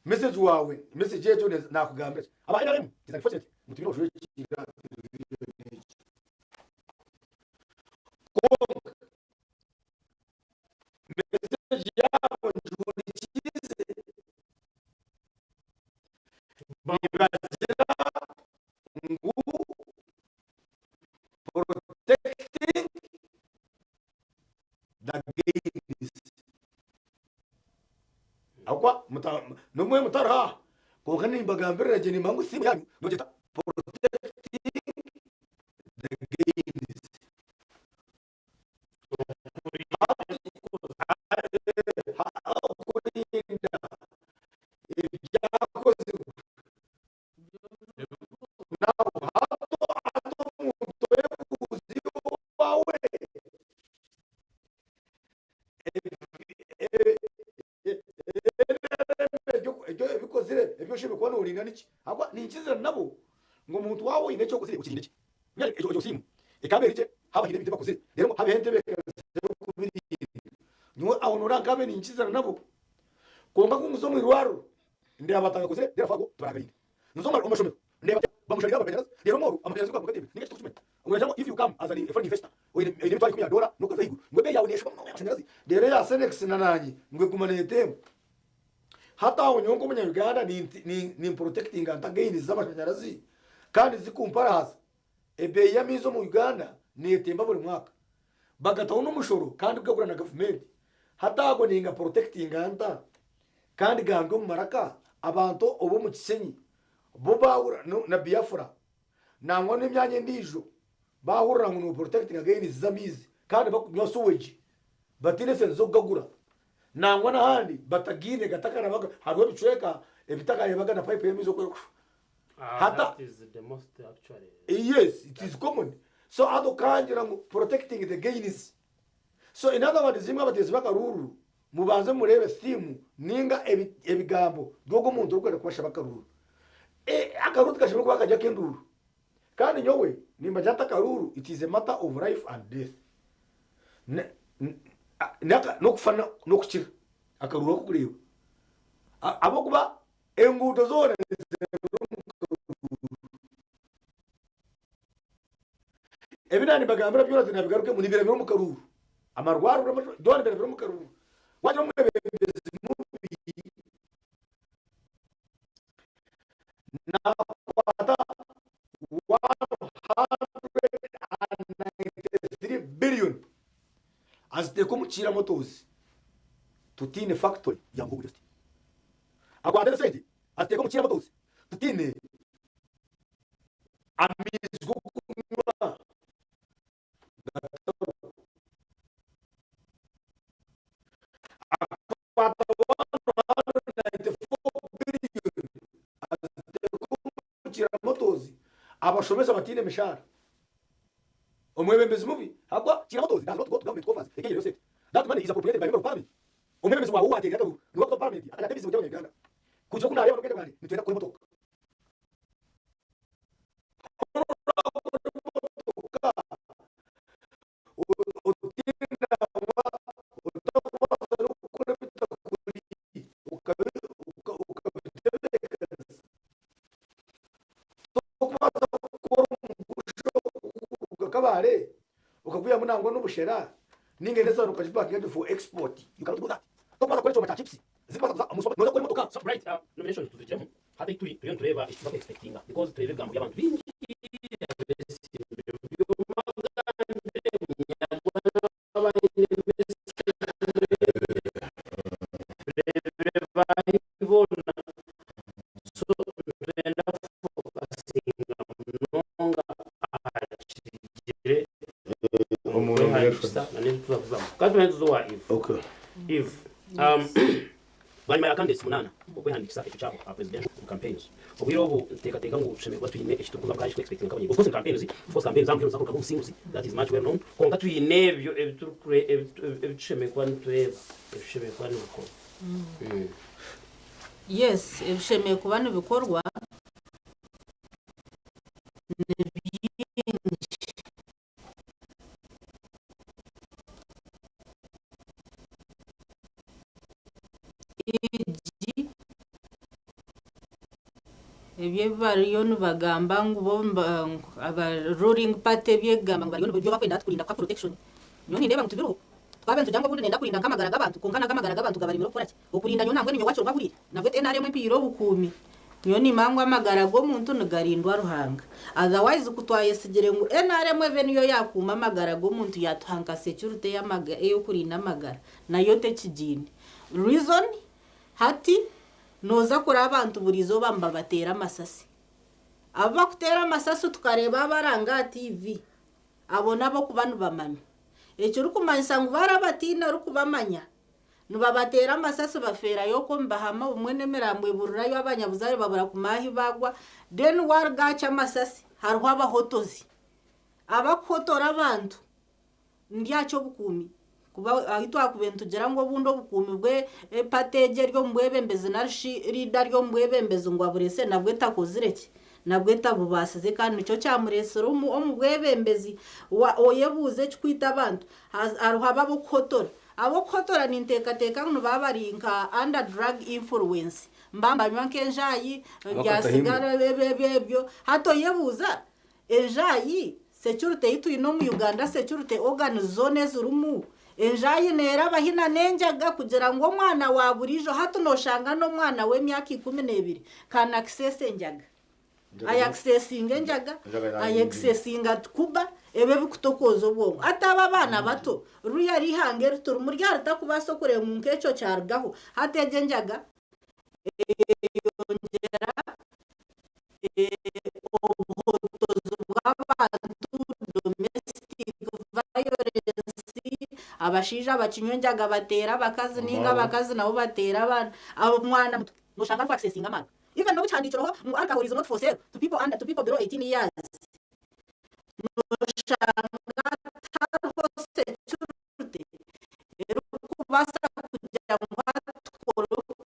message waawe message egyo nakugambira ki aba NRM it is unfortunate ngu twine obushwekyerera aha television egi kwonka message yaabo ngihurikiize nibagira ngu protecting the gains ahabw'okuba muta- n'obumwe mutari aha kwonka nimbagambirira gye nimba ngu simu yanyu nogyeta protecting the gains Okurinda ebyakozirwe naho hato hati omuntu oyebuuza iwe owaawe ebikozire ebi oshemereire kuba noorinda niki? Ahabw'okuba ninkizira nabo ngu omuntu waaba oine eki okozire okirinde gye. Mbwenu egyo egyo simu ekaba eri gye haaba haine ebintu ebi bakozire reero ngu habeho entebeekanisa y'okubirinda. Nyowe aho noreeba nkaaba ninkizira nabo. Kwonka ku nza omu irwariro ndeeba batagakozire reero ago tibaraagarinde. Nza omu mashomero ndeeba bamusharire amashanyarazi reero omwooro amashanyarazi ku gakuba gateebire ninga eki tokukimanya. Ngu noogira ngu if you come as an a foreign investor oine oine emitwaro ikumi ya doora n'okuza ahaiguru ngu ebeeyi yaawe neeshuba munonga y'amashanyarazi. Reero eya Senex na naanye ngu eguma neetemba. Hati aho nyowe nk'omunya-Uganda nimprotectinga nta gains z'amashanyarazi kandi zikumparahaza? Ebeeyi y'amaizi omu Uganda neetemba buri mwaka. Bagataho n'omushoro kandi gugagura na gavumenti. Hati ago ninga protectinga nta kandi gandi omu maraka? Abantu ob'omu Kisenyi bo baahurira na Biafra nangwa n'emyanya endiijo baahurira ngu noprotectinga gains z'amaizi kandi bakunywa sewage bataine sente z'okugagura. Nangwa n'ahandi batagaine gatakarabaga hariho ebicweka ebitakareebaga na pipe y'amaizi oku erikushusha. Ah, Hata that is the most actually. Yes, it is common. So hati okangira ngu protecting the gains. So in other words imwe abateezi b'akaruuru mubanze mureebe theme ninga ebi ebigambo by'ogu omuntu orikwenda kubashaba akaruuru. E akaruuru tikashemereire kuba kari ak'enduuru. Kandi nyowe nimbagira nti akaruuru it is a matter of life and death. N'okufa n'okukira akaruuru aku orikureeba. Ahabw'okuba enguuto zoona nizireebera omu karuuru. Ebi naaba nimbagambira byona tinabigarukemu nibirabira omu karuuru. Amarwariro byona nibirabira omu karuuru. Waagira omwebembezi mubi naakwata 193 billion aziteeka omu Kiira Motors tutaine factory ya Muhogo Just. Akwata ezo sente aziteeka omu Kiira Motors tutaine amaizi g'okunywa gatariho. Akwata 194 billion aziteeka omu Kiira Motors abashomesa bataine mishaara. Omwebembezi mubi ahabw'okuba Kiira Motors does not go to government coffers ekeihireyo sente. That money is appropriated by member of parliament. Omwebembezi waawe ou waateerire akaruuru niwe arikuza omu parliament akareeta ebizibu by'abanya-Uganda. Kugira oku naareeba n'obwengye bwangye nitwenda kukora emotoka. Kabale okagwihamu nangwa n'obushera ninga enesano okagipakinga gye for export you cannot do that. Tokubaasa kukora ekyoma kya chips zirikubaasa kuza omu noza kukora emotoka. So Bright, nomination tuzigiremu hati ahi turi turiyo nitureeba eki turi expectinga because tureeba ebigambo by'abantu baingi boona so nitwenda kufokasinga munonga aha kigire okwehandiikisa n'ebi turikuzamu. Ka tumanye tuze owa Eve. Eve, bwanyima ya candidates munaana okwehandiikisa ekyo kyabo aha presidential campaigns, obwire obu nituteekateeka ngu tushemereire kuba twine eki turikuza kandi eki turikuexpectinga nk'abanyamuryango. Of course campaigns, of course campaigns aha muheru niziza kurugamu obusinguzi, that is much well known, kwonka twine ebyo ebi tushemereire kuba nitureeba, ebishemereire kuba nibikorwa. Yes, ebishemereire kuba nibikorwa ni bingi. Egi ebi ebi bariyo nibagamba ngu bo aba ruling party ebi erikugamba ngu bariyo nibyo barikwenda hati kurinda kuha protection. Nyowe nindeeba ngu tibiriho. Twaba nitugira ngu obundi nenda kurinda nk'amagara g'abantu kwonka nago amagara g'abantu gabaremire okukora ki? Okurinda nyowe nambwenu nyowe wakiri ohuriire nabwe NRM empiire obukuumi. Nyowe nimanya ngu amagara g'omuntu nigarindwa Ruhanga. Otherwise ku twayesigire ngu NRM ebe niyo yakuuma amagara g'omuntu yatuha nka security ey'okurinda amagara nayo tekigiine. Reason hati noza kureba abantu buri izooba nibabateera amasasi. Abu bakuteera amasasi tukareeba abaranga aha TV. Abo n'ab'okuba nibamanywa. Ekirikumanyisa ngu baarabatiina orikubamanya, nibabateera amasasi bafeerayo okwo nibahama obumwe n'emirambo eburirayo abanyabuzaare babura kumanya ahu baagwa. Then waaruga aha ky'amasasi hariho abahotozi. Abakuhotora abantu ndi aha ky'obukuumi kuba ahu twakubaire nitugira ngu obundi obukuumi bw'eparty egi eri omu bwebembezi nari shi leader ari omu bwebembezi ngu abureetsire nabwo etakozire ki? Nabwo etabubaasize kandi nikyo kyamureetsire omu bwebembezi. Oyebuuze ekirikwita abantu, hariho abo ab'okuhotora. Ab'okuhotora ninteekateeka ngu nibaba bari nka under drug influence. Nibaba nibanywa nk'enjaayi, bya sigara ebyo ebyo. Hati oyebuuza, enjaayi, security ei twine omu Uganda, security organs zoona ezirimu, enjaayi neeraba hi n'enjaga kugira ngu omwana wa buriijo, hati nooshanga n'omwana w'emyaka 12 can access enjaga. Ayakisesinga enjaga, ayakisesinga kuba ebi ebikutokooza obwongo. Hati abo abaana bato, ruriya rihanga eri turimu ryaritakubaasa okureeba ngu nk'ekyo kyarugaho. Hati egyo enjaga eyongyera obuhotozi bw'abantu, domestic violence, abashaija bakinywa enjaga bateera abakazi ninga abakazi nabo bateera abaana. Omwana muto noshanga ariku accessinga amaarwa. Even n'obu kihandiikirweho ngu alcohol is not for sale to people under to people below 18 years, noshanga tihariho security erikubaasa kugira ngu hati tukore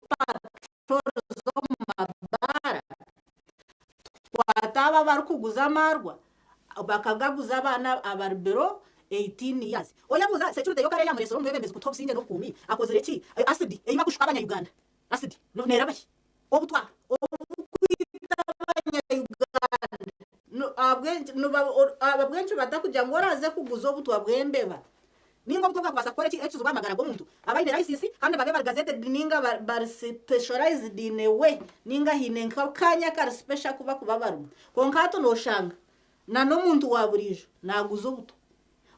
patrol z'omu mabaara tukwate abo abarikuguza amaarwa bakagaguza abaana abari below 18 years. Oyebuuza security yo kare eyamureetsire omu bwebembezi kutuha obusingye n'obukuumi akozire ki? Acid ei bakushuka abanya-Uganda, acid neeraba hi? Obutwa obukwita abanya-Uganda ahabw'enki batakugira ngu oraaze kuguza obutwa bw'embeba ninga obutwa bwakubaasa kukora ekizibu aha magara g'omuntu abaine license kandi babe bari gazetted ninga bari specialized in a way ninga haine nk'akaanya akari special aku bakuba barimu. Kwonka hati noshanga na n'omuntu wa buriijo naaguza obutwa,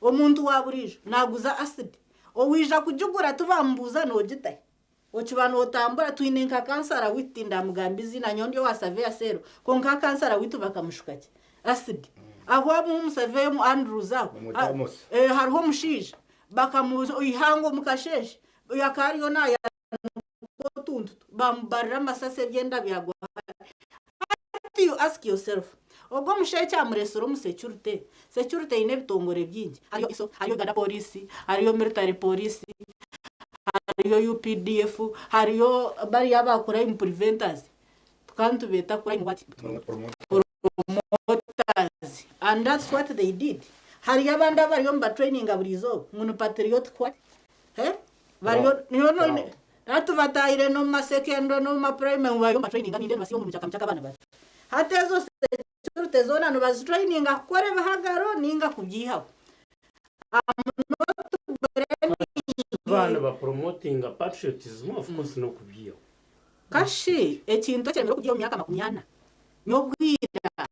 omuntu wa buriijo naaguza acid, owaija kugigura tibamubuuza noogitahi? Okiba notambura, twine nka kansara witu tindamugamba eiziina nyowe ndi owa surveyor cell, kwonka kansara witu bakamushuka ki? Acid. Aho omu surveyor omu Andrews aho, Bamweta Amos. hariho omushaija bakamu ihangwe omu kasheeshe akaba ariyo nayanuka otuntu twe, bamubarira amasasi ebyenda byagwa hare. Hati. you ask yourself, ogwo omushaija ekyamureetsire omu security, security eine ebitongore bingi, hariyo ISO, hariyo Uganda Police, hariyo military police, hariyo UPDF, hariyo bariya aba crime preventers, tukaba nitubeeta crime what? Promoters and that's what they did. Hariyo abandi abariyo nibatraininga buri izooba ngu ni patriotic what? Eh? Bariyo niyo no hati batahire n'omu masekendure n'omu mapurayimare ngu bariyo nibatraininga nindeeba nibasiiba omu mukyaka abaana bato. Hati ezo security zoona nibazitraininga kukora ebihagaro ninga kubyihaho. I'm not blaming Baaba nibapromotinga patriotism of course n'okubyihaho. Kashi ekintu ekiremire okubyiha omu myaka 40 n'obwira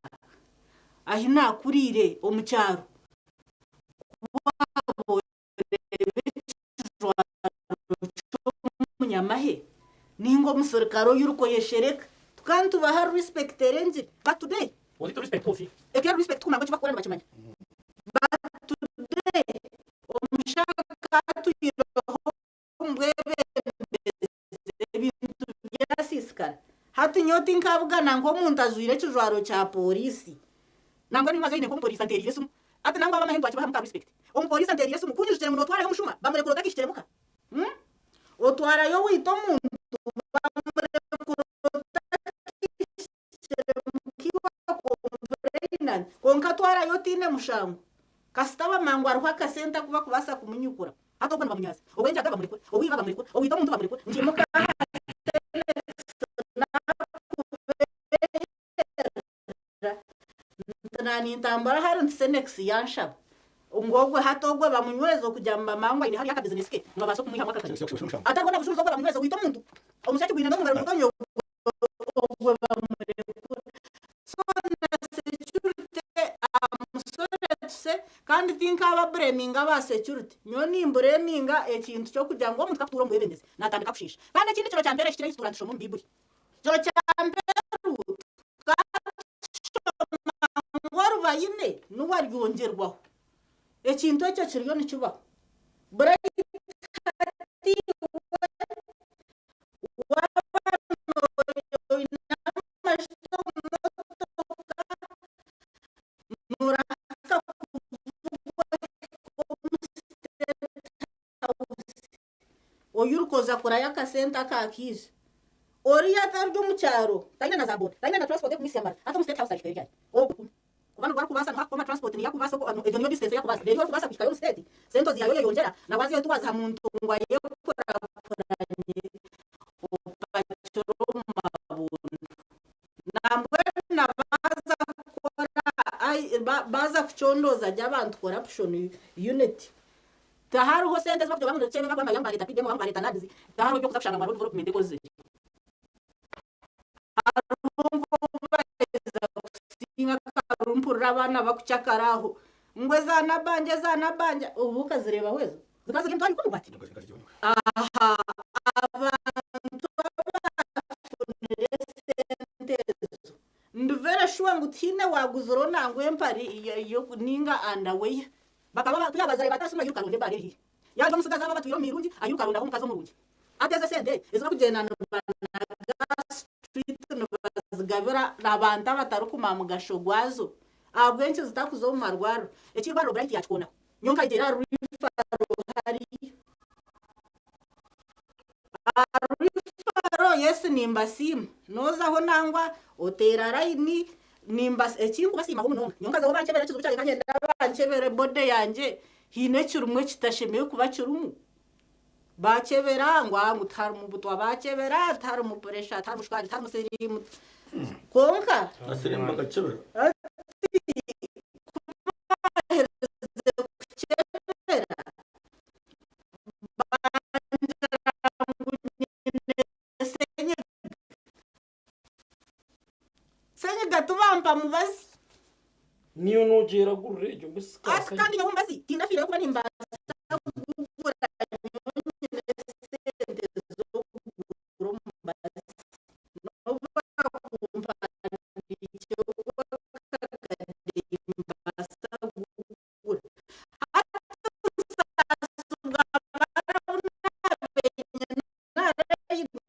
ahi naakuriire omu kyaro ku waaba oreeba ekijwaro ky'omunyamahe ninga omusirikare ou orikwoyeshereka tukaba nitubaha respect erengire but today ekyo respect tikumanya ngu eki barikukora nibakimanya but today omushaija ka atwireho omu bwebembezi ebintu byasiisikara. Hati nyowe tinkabugana nk'omuntu ajwaire ekijwaro kya pooriisi. Nangwa nimwe azaine nk'omupooriisi anteereire esimu. Hati nangwa ab'amahe nitwakibahamu ka respect. Omupooriisi anteereire esimu ku nyijukire ngu nootwarayo omushuma, bamurekura otakihikire muka. Otwarayo owaita omuntu bamurekura otakihikire muka iwe complainant. Kwonka twarayo otaine mushango. Kasita bamanya ngu hariho akasente aku bakubaasa kumunyukura. Hati obwo nibamunyaasa. Ow'enjaga bamurekura, ow'iba bamurekura, owaita omuntu bamurekura. Ngimuka aha Senex naakubeera nti naanintambura ahari nti Senex yanshaba ngu ogwe hati ogwe bamunyweze okugira ngu bamanye ngu aine hariya akabizinesi ke ngu babaase kumwihamu akakazi. Atariho na bujulizi ogwe bamunyweze owaita omuntu. Omushaija gwine n'omungaro nigutonya ogwe bamurekura. So na security am sorry to say kandi tinkaba bureminga aba security nyowe nimbureminga ekintu ky'okugira ngu omuntu kakutuura omu bwebembezi natandika kushiisha. Kandi ekindi kiro kya mperu ekikira ei tutuura nitushoma omu Baiburi. Kiro kya mperu tukaba tushoma ngu oriba aine niwe aryongyerwaho. Ekintu ekyo kiriyo nikibaho. Bright hati iwe waaba oine amajuta omu motoka noorahuka kuvugwa ohika omu State House ou orikuza kurayo akasente akaakaija. Oriya atari omu kyaro taine na za boda, taine na transport erikumuhitsya Mbarara, hati omu State House ahikayo ryari? Ogu. Kuba nibwo arikubaasa niho akukoma transport niyo akubaasa egyo niyo distance ei akubaasa reero orikubaasa kuhikayo omu state sente ozihayo oyeyongyera na wazihayo tiwaziha muntu ngu ayekurakuranye opakire omu mabundu. Nambwenu na baaza kukora baaza kucondooza gye abantu corruption unit tihariho sente ezi barikugira ngu nitukye ngu bareeta PDM ngu bareeta NAADS tihariho ebyokuza kushanga ngu hariho development ekozire. Hariho nk'obu baheza kusinga akaruru mpurira abaana bakucakara aho ngu eza Nabanja eza Nabanja obu okazireebaho ezo? Zikaba ziri emitwaro ikumi bati? Aha abantu abaafunire esente ezo ndi very sure ngu tihaine waaguzireho nangwa empare ninga underwear. Bakaba ku yaabazaire bataasima airuka aronda ebaara eri haihi. Yaarya omutsigazi abo abatwire omu mirungi airuka arondaho omukazi omurungi. Hati ezo esente ezi barikugyenda nibanaga aha street nibazigabira abantu abatarikumanya mugasho gwazo. Ahabw'enki zitakuza omu marwariro? Eky'eirwariro Bright yaakikoonaho. Nyowe nkayegyera aha referral hariya. Aha referral yes nimbasiima. Noozaho nangwa oteera layini Ekinkubasiimaho munonga, nyowe nkazaho bankyebera ekizibu kyangye nkagenda bankyebera ebody yangye haine ekirimu ekitashemereire kuba kirimu. Bakyebera ngu aha ngu tiharimu butwa, bakyebera tiharimu puresha, tiharimu shukaari, tiharimu siriimu kwonka Na siriimu bakakyebera? Hati ku baaherize kukyebera bangira ngu nyine senyiga. Senyiga tibampa mubazi. Niyo nogyeragurira egyo mbwenu si Ati kandi nyowe omubazi tindafiireyo kuba nimbaasa kugugura nyowe nyine esente z'okugura omubazi n'obu bakumpandiikira ogw'akakadde nimbaasa kugugura. Hati obusaasi bwamara obu naabaire nyine aha layini,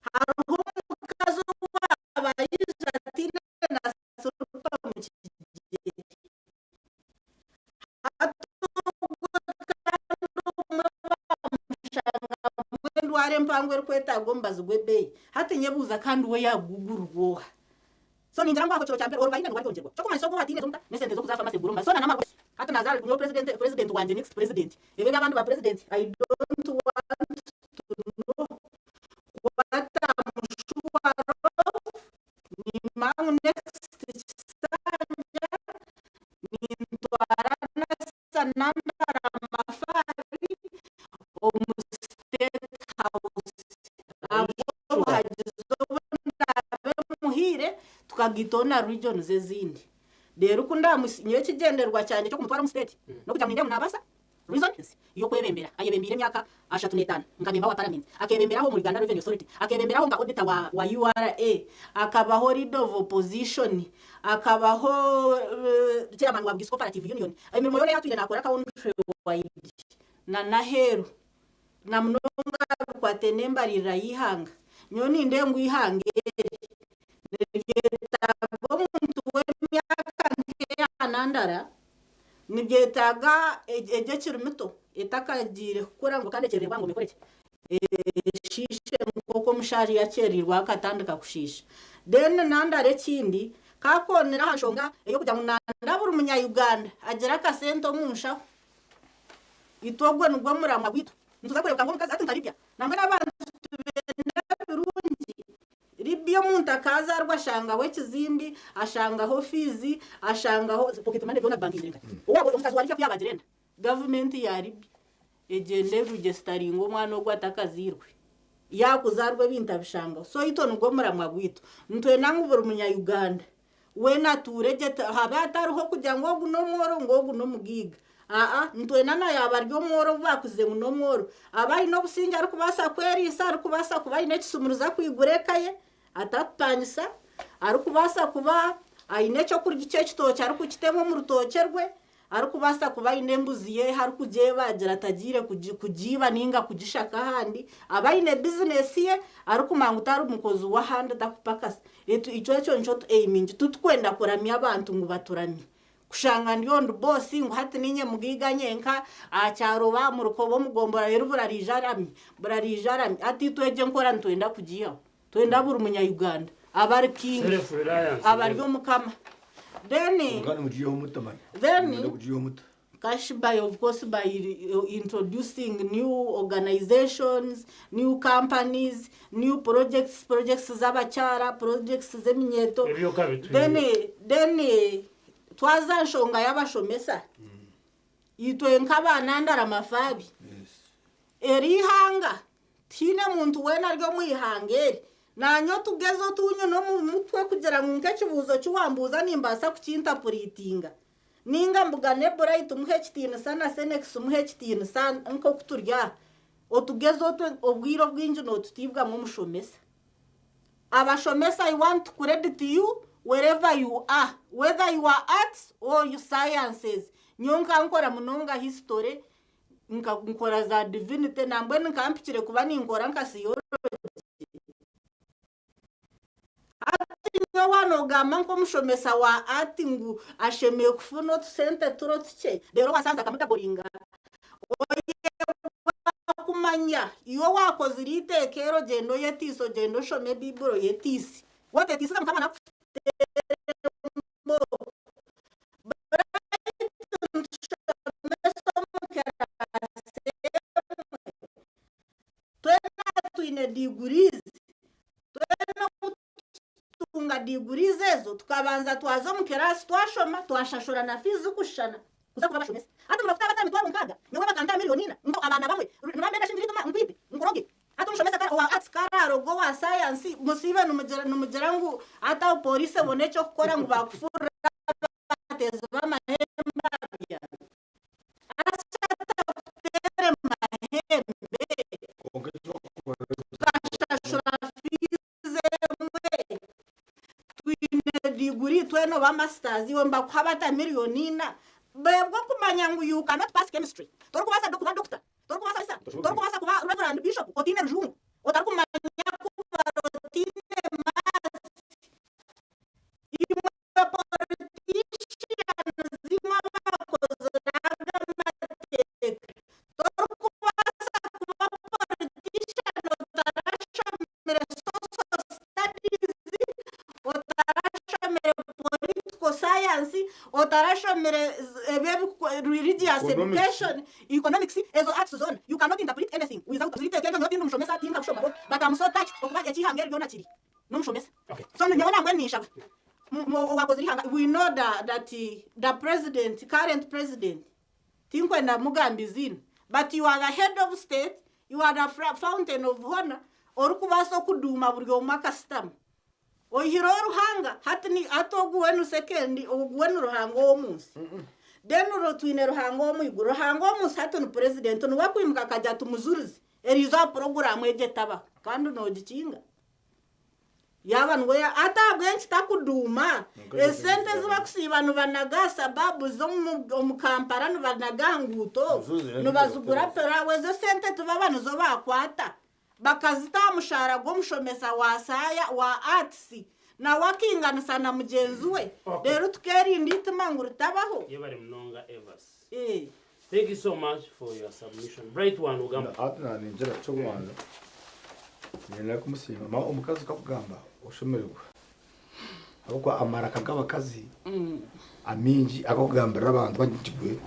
hariho omukazi ou N'endwara empango erikwetaaga omubazi gw'ebeeyi. Hati nyebuuza kandi we yaagugurirwa oha? So ningira ngu aho kiro kya mbere orubaine nirwaryongyerwa. Ky'okumanyisa ogwo owataine zonka n'esente z'okuza aha pharmacy kugura omubazi. So na n'amarwariro. Hati naaza ahari nyowe president, president wangye next president. Ebyo eby'abandi ba president I don't want to know what I'm sure of. Nimanya ngu next kisanja nintwara Nasser Nandala Mafabi omu State House. Ahabw'obuhagizi obu ndaabe muhaire tukagaitaho na regions ezindi. Reero ku ndaamusi nyowe ekigyendererwa kyangye ky'okumutwara omu state n'okugira ngu nindeeba ngu naabaasa reason y'okwebembera. Ayebembeire emyaka 35 nka member wa parliament, akeebemberaho omu Uganda Revenue Authority, akeebemberaho nka auditor wa wa URA, akabaho leader of opposition, akabaho chairman wa Bugisu Cooperative Union. Emirimo yoona ei atwire naakora country wide na n'aheeru na munonga aha bikwataine n'embaririra y'eihanga. Nyowe nindeeba ngu eihanga eri niryetaaga omuntu w'emyaka nk'eya Nandara, niryetaaga egyo ekiri mito etakagiire kukura ngu kandi ekyerererwa ngu ekore ki? Eshiishe nk'oku omushaija yakyerererwa akatandika kushiisha. Then Nandara ekindi, kakoonera aha nshonga ey'okugira ngu Nanda buri munya Uganda agire akasente omu nshaho. Itwe ogwo nigwo muramwa gwaitu. Nituza kureebeka ngu omukazi hati nka Libya. Nangwa n'abantu tubenda ebirungi. Libya omuntu akaazaarwa ashangaho ekizimbi, ashangaho fiizi, ashangaho pocket money byona bibankiingire nka owaabo omukazi wa Libya ku yaaba agira enda, gavumenti ya Libya egyenda erugesitaringa omwana ogwo atakazairwe. Yaakuzaarwa ebintu abishangaho. So itwe nigwo muramwa gwaitu. Nitwenda ngu buri munya Uganda Weena atuure gye habe hatariho kugira ngu ogu n'omworo ngu ogu n'omugaiga. Aa, nitwenda na yaaba ari omworo obu baakuze ngu n'omworo, abe aine obusingye arikubaasa kweriisa, arikubaasa kuba aine ekisumuruzo akwigura eka ye atarikupangisa, arikubaasa kuba aine eky'okurya ky'ekitookye arikukitema omu rutookye rwe, Arikubaasa kuba aine embuzi ye arikugyebagira atagiire kugiiba nainga kugishaka ahandi, abe aine bizinesi ye arikumanya ngu tari mukozi w'ahandi takupakasa. Itwe ekyo nikyo tu aimingi, titurikwenda kuramya abantu ngu baturamye. Kushanga ndi ondi boosi ngu hati niinye mugaiga nyenka, aha kyaro oba aha muruka oba omu gombora reero burariija aramye, burariija aramye. Hati itwe egyo enkora nitwenda kugiihaho. Twenda buri munya Uganda abe ari king, Self-reliance abe ari omukama. Then Kwonka nimugiihaho muta manya? Then Nimwenda kugiihaho muta? cash by of course by introducing new organizations, new companies, new projects, projects z'abakyara, projects z'eminyeeto. Ebyo okabitwire. Then then twaza aha nshonga y'abashomesa, itwe nk'abanandara mafaabi, eri ihanga Tihaine muntu weena ari omu ihanga eri. Naanye otugezi otu nyine omu mutwe kugira ngu nk'ekibuuzo ki wambuuza nimbaasa kukintapuritinga. Nainga mbugane Bright muhe ekitiinisa na Senex muhe ekitiinisa nk'oku turi aha. Otugezi otu obwire obwingi nootutiibwamu omushomesa. Abashomesa I want to credit you wherever you are, whether you are arts or sciences. Nyowe nkankora munonga history, Nka nkora za divinity nambwenu nkaba mpikire kuba ninkora nka theology. Hati nyowe waaba nogamba nk'omushomesa wa art ngu ashemereire kufuna otusente turi otukye reero wasanze akamudaboringa, oyebwa kumanya iwe owakozire eiteeka ero gyenda oyetiise ogyende oshome Bible oyetiise. Wateetiisize Mukama nakuteeremu. Twena twine diguriizi, twena obu tutunga diguriizi ezo tukabanza twaza omu kiraasi twashoma twashashura na fiizi zirikushushana kuza kuba abashomesa. Hati nibakuta abatari mitwaro 6, nyowe bakanta miriyoni ina ngu abaana bamwe nibambenda shi ngirituma nkwite nkuroge. Hati omushomesa kare owa arts kare aroga owa science musiibe nimugira ngu hati aho police ebone eky'okukora ngu bakufurira abateezi b'amahembe abya. Asha takuteere mahembe tukashashura fees emwe twine diguri twena oba masters iwe nibakuha bata miriyoni ina bebwa okumanya ngu you cannot pass chemistry torikubaasa kuba doctor Torikubaasa bisa, torikubaasa kuba Reverend, Bishop otaine rujungu, otarikumanya kubara otaine maths. Imwe politicians imwe abakozire aga mateeka, torikubaasa kuba politician. Otarashomire ebyo religious education, economics, ezo arts zoona. You cannot interpret anything without ziriteeka nyowe tindi mushomesa tinkakushomaho but am so touched okuba ekyihanga eri ryona kiri n'omushomesa. So nyowe nambwenu ninshaba owakozire ihanga we know that the president, current president tinkwenda mugamba iziina but you are the head of state, you are the fountain of honour orikubaasa okuduuma buri omwe akasitama. Oihireho Ruhanga, hati ni hati ogu we ni second, ogu we ni Ruhanga ow'omu nsi. Then ro twine Ruhanga ow'omu iguru. Ruhanga ow'omu nsi hati ni president, niwe akwimuka akagira ati mujurize, eriizooba puroguraamu egi etabaho, kandi noogikinga. Yaaba niwe ya hati ahabw'enki takuduuma? Esente ezi bakusiiba nibanaga aha suburbs omu omu Kampala nibanaga aha nguuto, nibazigura pilawo, ezo esente tibaba nizo baakwata? Bakazita aha mushaara gw'omushomesa wa saaya wa Arts nawe akainganisa na mugyenzi we reero tukeerinda eitima ngu ritabaho. Yebare munonga Evas. Thank you so much for your submission. Bright one ogamba. Hati naningira ky'okubanza niinyenda kumusiima ma omukazi kakugamba oshemererwa ahabw'okuba amaraka g'abakazi amaingi ag'okugambirira abantu bagigwe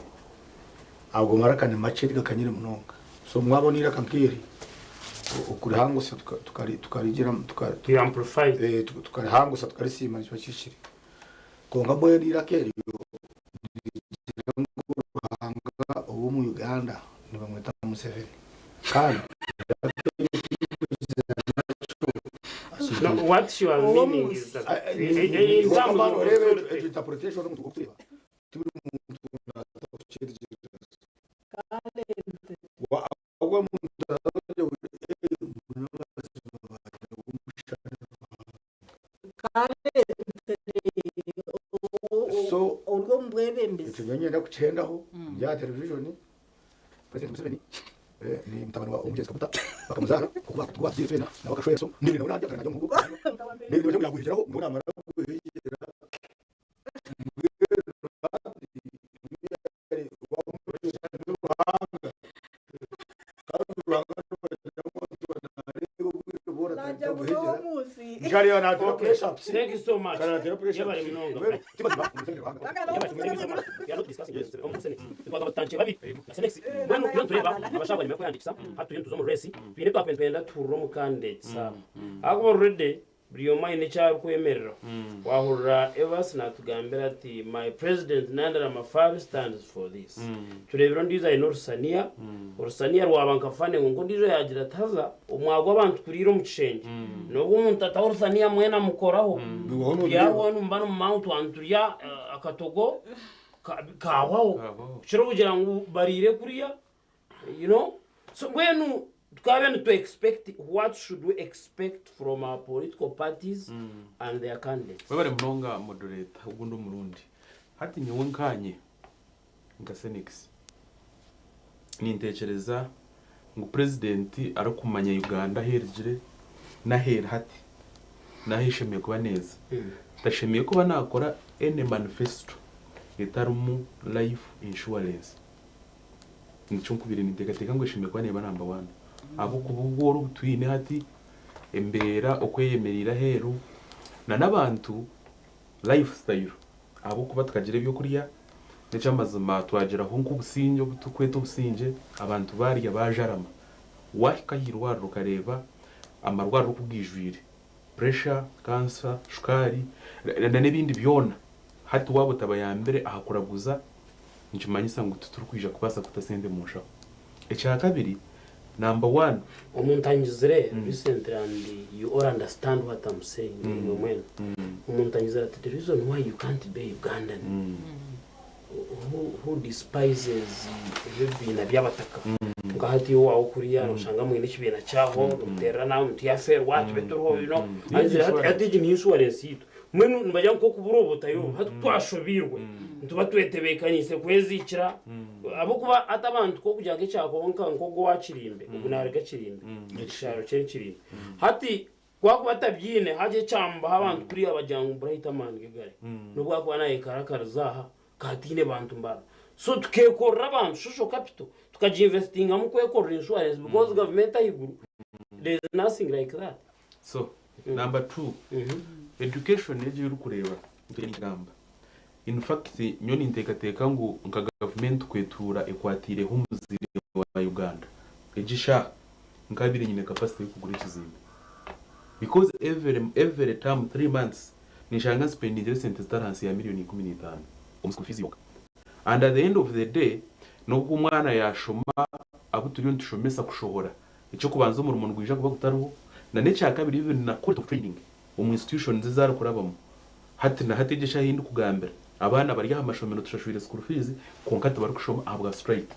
ago maraka ni makye tigakanyire munonga so mwabona eiraka nk'eri okurihangusa tukarigira tukarihangusa tukarisiima nikiba kihikire kwonka mbwenu eiraka eryo nirigira ngu Ruhanga ow'omu Uganda nibamweta Museveni kandi No, what you are meaning is that in terms of authority, interpretation omuntu okureeba tiburi muntu So, ori omu bwebembezi. Ekyo nyowe niinyenda kukihendaho ndi aha televijoni President Museveni ni mutabani wa Omugyenzi Kaguta bakamuzaara okuba kuba twena nawe akashwera so ndebe nawe narya kandi omuhugu ndebe nawe yaguhegyeraho mbwenu namara kuguhegyera Thank you so much. Yebare munonga. Ahakuba already buri omwe aine eki arikwemereraho. Waahurira Evans naatugambira ati my president Nandala Mafabi stands for this. Tureebire ondiijo aine orusaniya, orusaniya rwaba nka funny kwonka ondiijo yaagira ati haza omwagwa abantu kuriira omu kishengye. N'obu omuntu ataho orusaniya mwena amukoraho. Byahwaho nimuba nimumanya ngu twaba niturya akatogo kahwaho. Kukira okugira ngu bariire kuriya You know? So mbwenu tukabe nitu expect what should we expect from our political parties and their candidates? Webare munonga moderator ogundi omurundi. Hati nyowe nkanye nka Senix nintekyereza ngu president arikumanya Uganda ahu erugire n'ahu eri hati n'ahu eshemereire kuba neeza tashemereire kuba nakora any manifesto etarimu life insurance. Nikyo nkubaire ninteekateeka ngu eshemereire kuba neeba namba waani ahabw'okuba obworo obu twine hati, embeera oku eyemereire aheeru n'abantu life style ahabw'okuba tukagira ebyokurya n'eky'amazima twagiraho nk'obusingye obu turikweta obusingye abantu baarya baajarama. Waahika aha irwariro okareeba amarwariro oku gaijwire, puresha, kansa, shukaari n'ebindi byona hati waaba otabayambire aha kuraguza Nikimanyisa ngu titurikwija kubaasa kuta sente mu nshaho. Ekyakabiri, namba wani. Omuntu angizire recently and you all understand what am saying imwe mwena. Omuntu angizire ati the reason why you can't be a Ugandan who despises ebibiina by'abataka nka hati iwe owaawe kuriya noshanga mwine ekibiina kyaho nimuteerera nawe muti yafeerwa tube turiho you know. Angizire hati egi ni insurance yaitu. Mbwenu nibagira ngu nk'okubura obutayo hati ku twashobeirwe nituba twetebeekaniise kweziikira ahabw'okuba hati abantu k'okugira ngu ekyakubaho nka nk'ogu owa Kirimbe ogu naaruga Kirimbe ekishaaro kye ni Kirimbe hati ku akuba atabyiine haagira ekyamubaho abantu kuriya bagira ngu Bright amaani ge gari n'obu akuba naayekarakariza aha ka hataine bantu mbara so tukeekorera abantu social capital tukagiinvesitingamu kwekorera insurance because gavumenti ahaiguru there is nothing like that. So number two, education egi ei orikureeba nikyo nikigamba. In fact nyowe ninteekateeka ngu nka gavumenti kwetuura ekwatiireho omuzaire wa Uganda egi eshaaha nkaabaire nyine capacity y'okugura ekizimbe because every every term, 3 months, ninshanga nspendingire esente zitari ahansi ya million 15 omu school fees yonka. And at the end of the day n'obu omwana yaashoma abu turiyo nitushomesa kushohora, eky'okubanza omurimo nigwija kuba gutariho na n'ekyakabiri even na quality of training omu institutions ezi arikurabamu. Hati na hati egi eshaaha ei ndikugambira, abaana bari aha mashomero tushashwire school fees kwonka tibarikushoma ahabwa strike.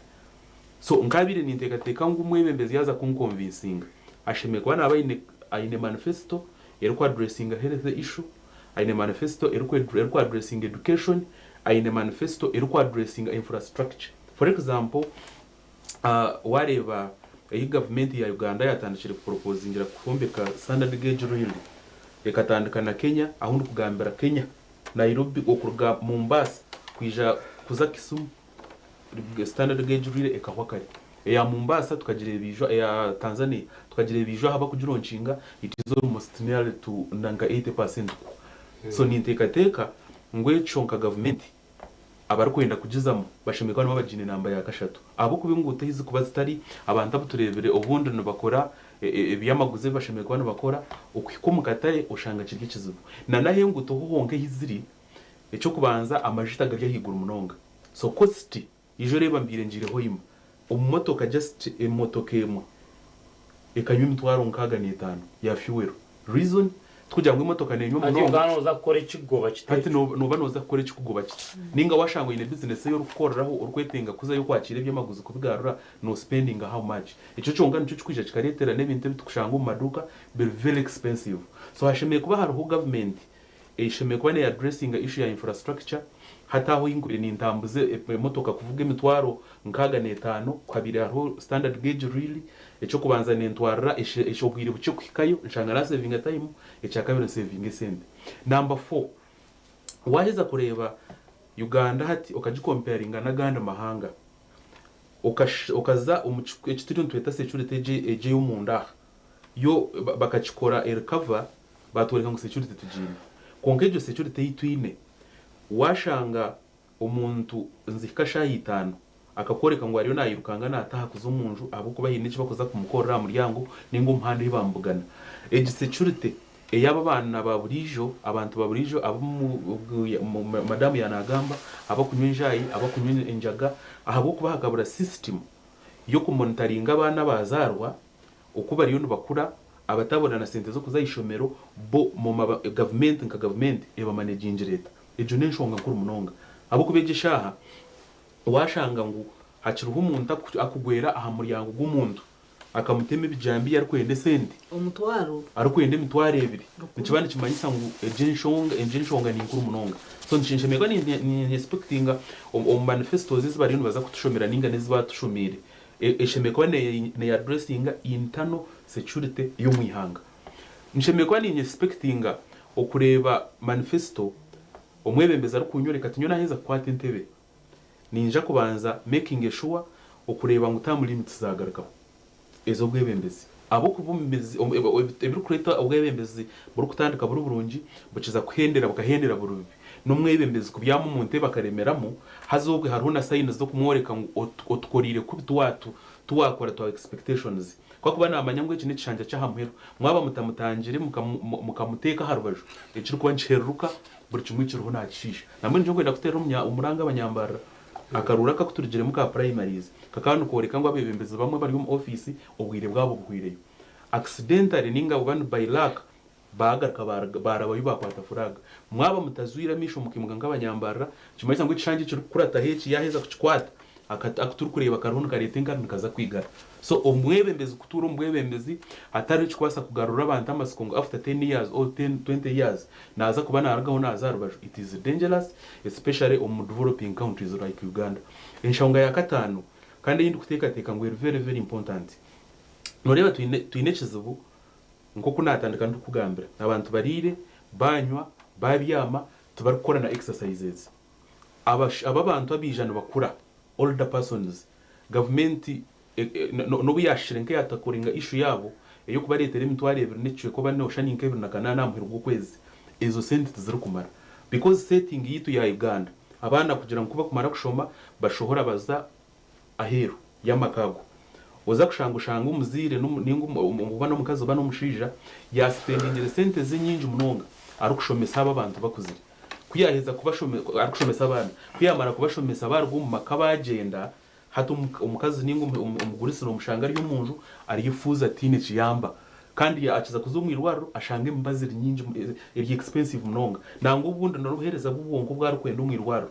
So nkaabaire ninteekateeka ngu omwebembezi yaaza kunkonvinsinga, ashemereire kuba naaba aine aine manifesto erikuaddressinga health issue, aine manifesto erikuaddressinga education, aine manifesto erikuaddressinga infrastructure. For example, waareeba ei gavumenti ya Uganda yaatandikire kuproposingira kwombeka standard gauge rail, ekatandika na Kenya, ahu ndikugambira Kenya, Nairobi okuruga Mombasa kwija kuza Kisumu, standard gauge rail ekahwa kare. Eya Mombasa tukagireeba ijo, eya Tanzania tukagireeba ijo aha bakugilaunchinga, it is almost nearly to nka 80% kuhwa. So ninteekateeka ngu ekyo nka gavumenti abarikwenda kugizamu bashemereire kuba nibo bagiine namba ya kashatu ahabw'okuba enguuto ahi zirikuba zitari, abantu abu tureebire obundi nibakora eby'amaguzi ebi bashemereire kuba nibakora, okuhika omu katare oshanga kiri ekizibu. Na n'ahu enguuto ho honka ahi ziri, eky'okubanza amajuta gari ahaiguru munonga, so cost ijo oreeba mbaire ngiire Hoima omu motoka, just emotoka emwe ekanywa 600,000 ya fuel. Reason tikugira ngu emotoka nenywa Hati munonga. Uganda noza kukora ekikugoba kiti. Hati noba noza kukora ekikugoba kiti, ninga washanga oine bizinesi ei orikukoreraho, orikwetenga kuzayo kwakira ebyamaguzi kubigarura, no spendinga how much? Ekyo kyonka nikyo kikwija kikareetera n'ebintu ebi tukushanga omu maduuka biri very expensive. So hashemereire kuba hariho gavumenti eshemereire kuba neyaddressinga issue ya infrastructure. Hati aho nkubire nintambuza emotoka kuvuga 650,000, kuhabiire hariho standard gauge rail, ekyokubanza nentwarira obwire bukye kuhikayo, nshanga nasevinga time, ekyakabiri nsevinga esente. Number four, waheza kureeba Uganda hati okagicomparinga n'agandi mahanga, okaza omu eki turiyo nitweta security egi ey'omunda aha, yo bakakikora erecover, batworeka ngu security tugiine. Kwonka egyo security ei twine, washanga omuntu nzihika shaaha 5 akakworeka ngu ariyo nayirukanga nataha kuza omu nju ahabw'okuba haine eki bakuza kumukorera aha muryango ninga omuhanda ei bamubugana. Egi security ey'aba baana ba buriijo, abantu ba buriijo abu madamu yanagamba, abakunywa enjaayi, abakunywa enjaga, ahabw'okuba hakabura system y'okumonitoringa abaana abazaarwa oku bariyo nibakura, abatabona na sente z'okuza aha ishomero, bo gavumenti nka gavumenti ebamanagingire eta? Egyo n'enshonga nkuru munonga, ahabw'okuba egi eshaaha washanga ngu hakiriho omuntu akugwera aha muryango gw'omuntu akamutema ebijambiya arikwenda esente. Omutwaro. Arikwenda 20,000, nikiba nikimanyisa ngu egi enshonga ni nkuru munonga. So nshemererwa ninexpectinga omu manifestos ezi bariyo nibaza kutushomera ninga n'ezi batushomiire, eshemereire kuba neyaddressinga internal security y'omu ihanga. Nshemereire kuba ninexpectinga okureeba manifesto omwebembezi arikunyoreka ati nyowe naheza kukwata entebe ninja kubanza making sure okureeba ngu term limits zagarukaho ez'obwebembezi, ahabw'okuba ebirikureeta obwebembezi burikutandika buri burungi bukiza kuhendera bukahendera buri bubi, n'omwebembezi kubyama omu ntebe akaremeramu. Haza obwe hariho na signs z'okumworeka ngu otukoriire kubi, tuwakora twa expectations, kwakuba namanya ngu eki n'ekishanja ky'aha muheru. Mwaba mutamutangire mukamuteeka aha rubaju, ekirikuba nikiheruruka buri kimwe kiriho nakishiisha. Nambwenu nikyo nkwenda kuteera omuranga abanyambarira akaruura akakuturugiremu ka primaries, kakaba nikoreka ngu abebembezi bamwe bari omu ofiisi obwire bwabo buhwireyo accidentally ninga buba ni by luck, bagaruka barabayo bakwata flag. Mwaba mutazwire amaisho mukimuka nk'abanyambarira, kimanyisa ngu ekishanja ekirikukurataho eki yaheza kukikwata akuturikureeba kariho nikareeta enkari nikaza kwigara. So omwebembezi kutuura omu bwebembezi hatariho ekikubaasa kugarura abantu amasiko ngu after 10 years or 10, 20 years naza kuba narugaho naza aha rubaju, it is dangerous, especially omu developing countries like Uganda. Enshonga ya kataano kandi ei ndikuteekateeka ngu eri very very important, noreeba twine ekizibu nk'oku natandika ndikukugambira, abantu bariire, banywa, babyama, tibarikukora na exercises. Aba abantu abaija nibakura, older persons, gavumenti n'obu yashishire nk'eyatakoringa issue yabo ey'okubareetera 25,000 oba noshana nka 28 aha muheru gw'okwezi, ezo sente tizirikumara because setting yitu ya Uganda. Abaana kugira ngu kubakumara kushoma bashohora baza aheeru y'amaka ago. Oza kushanga oshanga omuzaire ninga oba n'omukazi oba n'omushaija yaasipendingire sente ze nyingi munonga arikushomesa abo abantu bakuzire. Ku yaaheza arikushomesa abaana, ku yaamara kubashomesa baaruga omu maka baagyenda, hati omukazi ninga omugurusi noomushanga ari omu nju ariyo efuuzi ataine kiyamba. Kandi akiza kuza omu irwariro ashanga emibazi eri nyingi eri expensive munonga. Nangwa obundi n'obuheereza bwonka obu arikwenda omu irwariro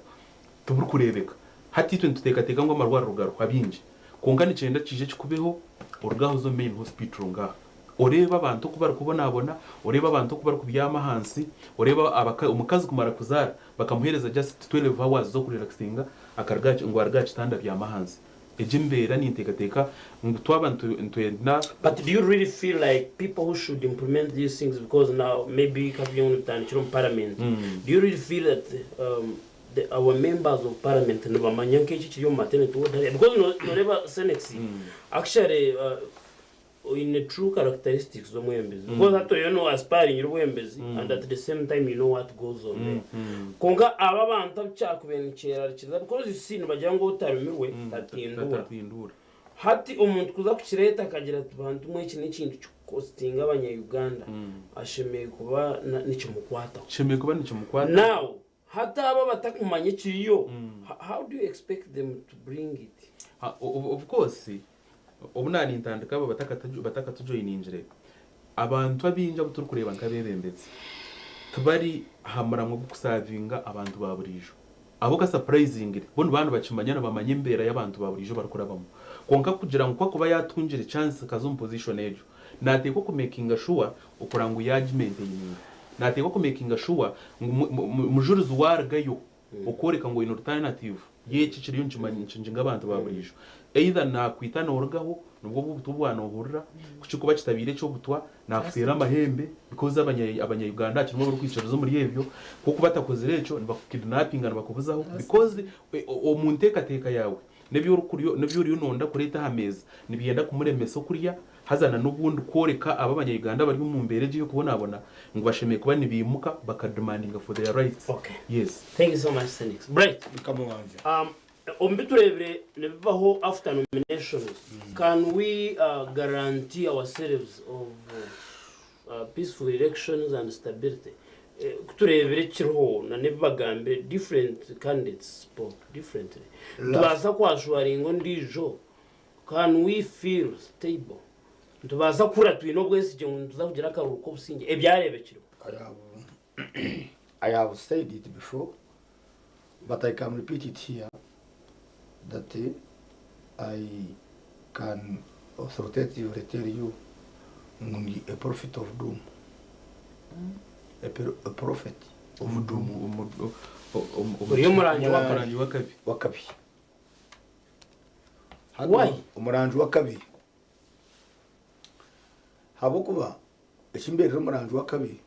tiburikureebeka. Hati itwe nituteekateeka ngu amarwariro gariho abingi kwonka nikyenda kiije kikubeho oruge aho oze omu main hospital ngaha oreebe abantu oku barikubonabona, oreebe abantu oku barikubyama ahansi, oreebe omukazi kumara kuzaara bakamuheereza just 12 hours z'okurelaxinga akaruga ngu aruge aha kitanda abyame ahansi. Egi embeera ninteekateeka ngu twaba nitwenda. But do you really feel like people who should implement these things because now maybe kabyo ngu nibitandikira omu parliament, do you really feel that the our members of parliament nibamanya nk'eki ekiri omu maternity ward hariya? Because noreeba Senex actually oine true characteristics z'omwebembezi because hati oriyo no aspiringira obwebembezi and at the same time you know what goes on there. Kwonka aba abantu abu kyakubaire nikyerarikiriza because you see nibagira ngu otarumirwe tatindura. Hati omuntu kuza kukireeta akagira ati bantu mwe eki n'ekintu kikukostinga abanya Uganda ashemereire kuba nikimukwataho. Kishemereire kuba nikimukwataho. Now hati abo abatakumanya ekiriyo how do you expect them to bring it? Of course obu naanintandika abo batakatujoiningire, abantu abaingi abu turikureeba nk'abeebembezi tibari aha muramwa gw'okusaavinga abantu ba buriijo. Abo ka surprisingly bo nibaba nibakimanya nibamanya embeera y'abantu ba buriijo barikurabamu. Kwonka kugira ngu ku akuba yaatungire chance akaza omu position egyo, naateekwa kumekinga sure okura ngu yaagimaintaininga. Naateekwa kumekinga sure ngu mujurizi waarugayo okworeka ngu oine alternative y'eki kiriyo nikinginga abantu ba buriijo. Either naakwita noorugaho nibwo obu obutwa obwa noohurira, ku kirikuba kitabaire eky'obutwa naakuteera amahembe because abanya abanya Uganda hakirimu abarikwikiriza omuri ebyo, ku okuba atakozire ekyo nibakukidnapinga nibakubuzaho because omu nteekateeka yaawe n'ebi orikurya n'ebi oriyo nooyenda kureeta aha meeza nibyenda kumuremesa okurya haza na n'obundi kworeka abo abanya Uganda abari omu mbeera egi ey'okubonabona ngu bashemereire kuba nibaimuka bakademandinga for their rights. Okay. Yes. Thank you so much, Senix. Bright. Mukama wangye. Omu bitureebire nibibaho after nominations, can we guarantee ourselves of peaceful elections and stability? Ku tureebire ekiriho na n'ebi bagambire, different candidates spoke differently. Nitubaasa kwashuwaringa ondiijo? Can we feel stable? Nitubaasa kuhurira twine obwesigye ngu nituza kugira akaruru k'obusingye ebyareebekirwe? I have said it before, but I can repeat it here that I can authoritatively tell you ngu ndi a prophet of doom. A prophet of doom. Ori omurangi w'akabi. Omurangi w'akabi. W'akabi. Why? Omurangi w'akabi. Habwokuba ekimbeerera omurangi w'akabi,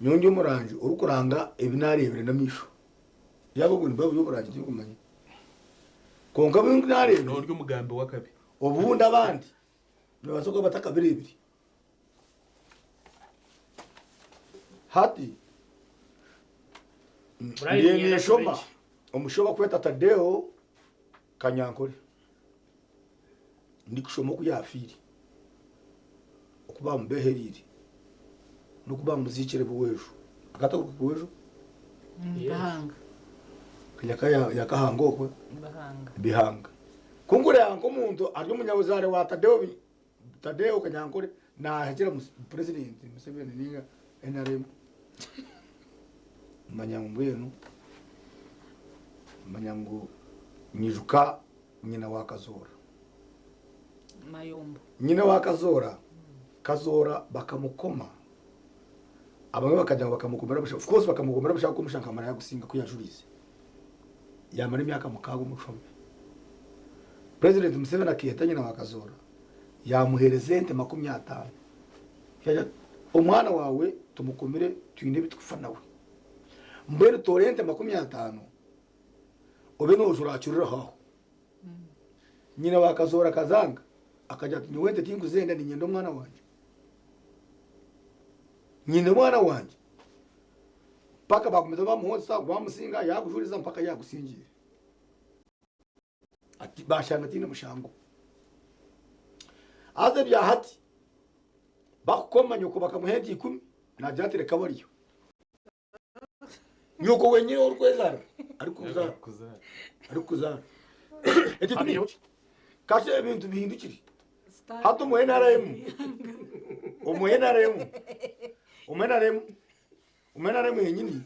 nyowe ndi omurangi orikuranga ebi naareebire n'amaisho. Yaaba obwo nibwo buri oburangi tindikumanya. Kwonka ebi naareebire. N'ori omugambi w'akabi. Obundi abandi nibabaasa kuba batakabireebire. Hati Brian ndiyo yena ninshoma French. omushaho bakweta Tadeo Kanyankore. Ndikushoma oku yaafiire, oku baamubehereire, n'oku baamuziikire Buweeju. Akataruka Buweeju? Bihanga. Yakahanga okwe? Bihanga. Bihanga. Ku nkureeba nk'omuntu ari omunyabuzaare wa Tadeo, Tadeo Kanyankore naahekyera Purezidenti Museveni ninga NRM. Manya ngu mbwenu, manya ngu nyijuka nyina wa Kazoora. Mayombo. Nyina wa Kazoora, Kazoora bakamukoma. Abamwe bakagira ngu bakamukomera busha. Of course bakamukomera busha kuko omusha nkamara yagusinga ku yajurize. Yamara emyaka 6 omu kihome. President Museveni akeeta nyina wa Kazoora yamuheereza ente 50. Yagira ati, omwana waawe tumukomire twine ebi tukufa nawe. Mbwenu toora ente 50 obe noojuracurira aho. Nyina wa Kazoora akazanga akagira ati nyowe ente tinkuzenda niinyenda omwana wangye. Nyine omwana wangye. Mpaka bagumiza bamuhozesa wamusinga yakujuriza mpaka yakusingiire. Ati bashanga tiine mushango. Haza ebya hati bakukoma nyoko bakamuha ente ikumi nagira ati reka bariyo. Nyoko wenyine orikwezarira arikukuzaara arikukuzaara. Ente ikumi kasha ebintu bihindukire. Hati omu NRM omu NRM omu NRM omu NRM yenyini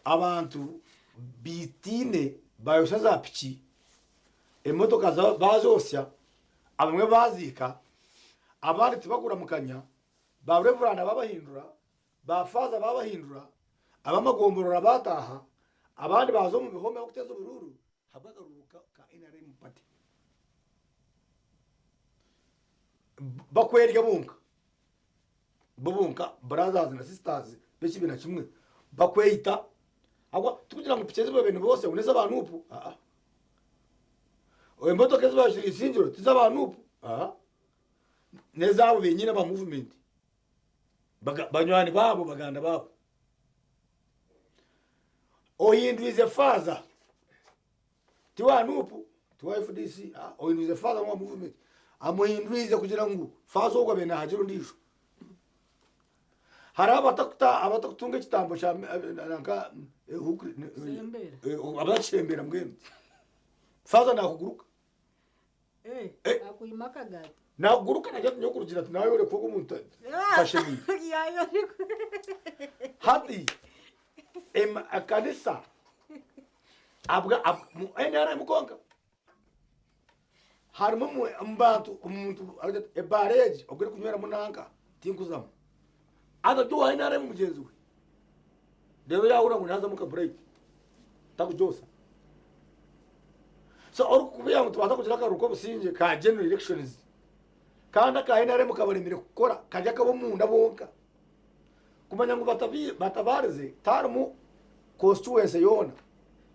abantu bitiine bayosya za piki emotoka bazosya abamwe baziika abandi tibakuramukanya ba revuranda babahindura ba faaza babahindura ab'amagomborora bataaha abandi baza omu bihome ahabw'okuteeza oburuuru ahabw'akaruuru ka NRM party. Bakwerya bonka bo bonka brothers na sisters b'ekibiina kimwe bakweyita ahabw'okuba tikugira ngu piki ezi babaire nibosya ngu n'ez'aba Nup aa emotoka ezi baasire Isingiro tiz'aba Nup aa n'ezaabo benyini aba movement banywani baabo baganda baabo. Ohindwize faaza ti wa Nup ti wa FDC aa ohindwize faaza n'owa movement amuhindwize kugira ngu faaza ogwo abe naahagira ondiijo. Hariho abatakuta abatakutunga ekitambo kya nanka abatakishembera mbwenu faaza nakuguruka. Akwima akagaati. Nakuguruka nagira ati nyowe kurugira ati nayoreka ogu omuntu tashemeire. Hati ekanisa abwa mu NRM konka harimu omu bantu omuntu aragira ati ebaara egi ogu erikunyweramu nanka tinkuzamu. Haza ori owa NRM mugyenzi we reero yaahurira ngu naazamu nka Bright takugyosa. So orikukubuya ngu tubaasa kugira akaruuru k'obusingye ka general elections kandi aka NRM kabaremire kukora kari ak'ab'omunda bonka. Kumanya ngu batabaarize tiharimu constituency yoona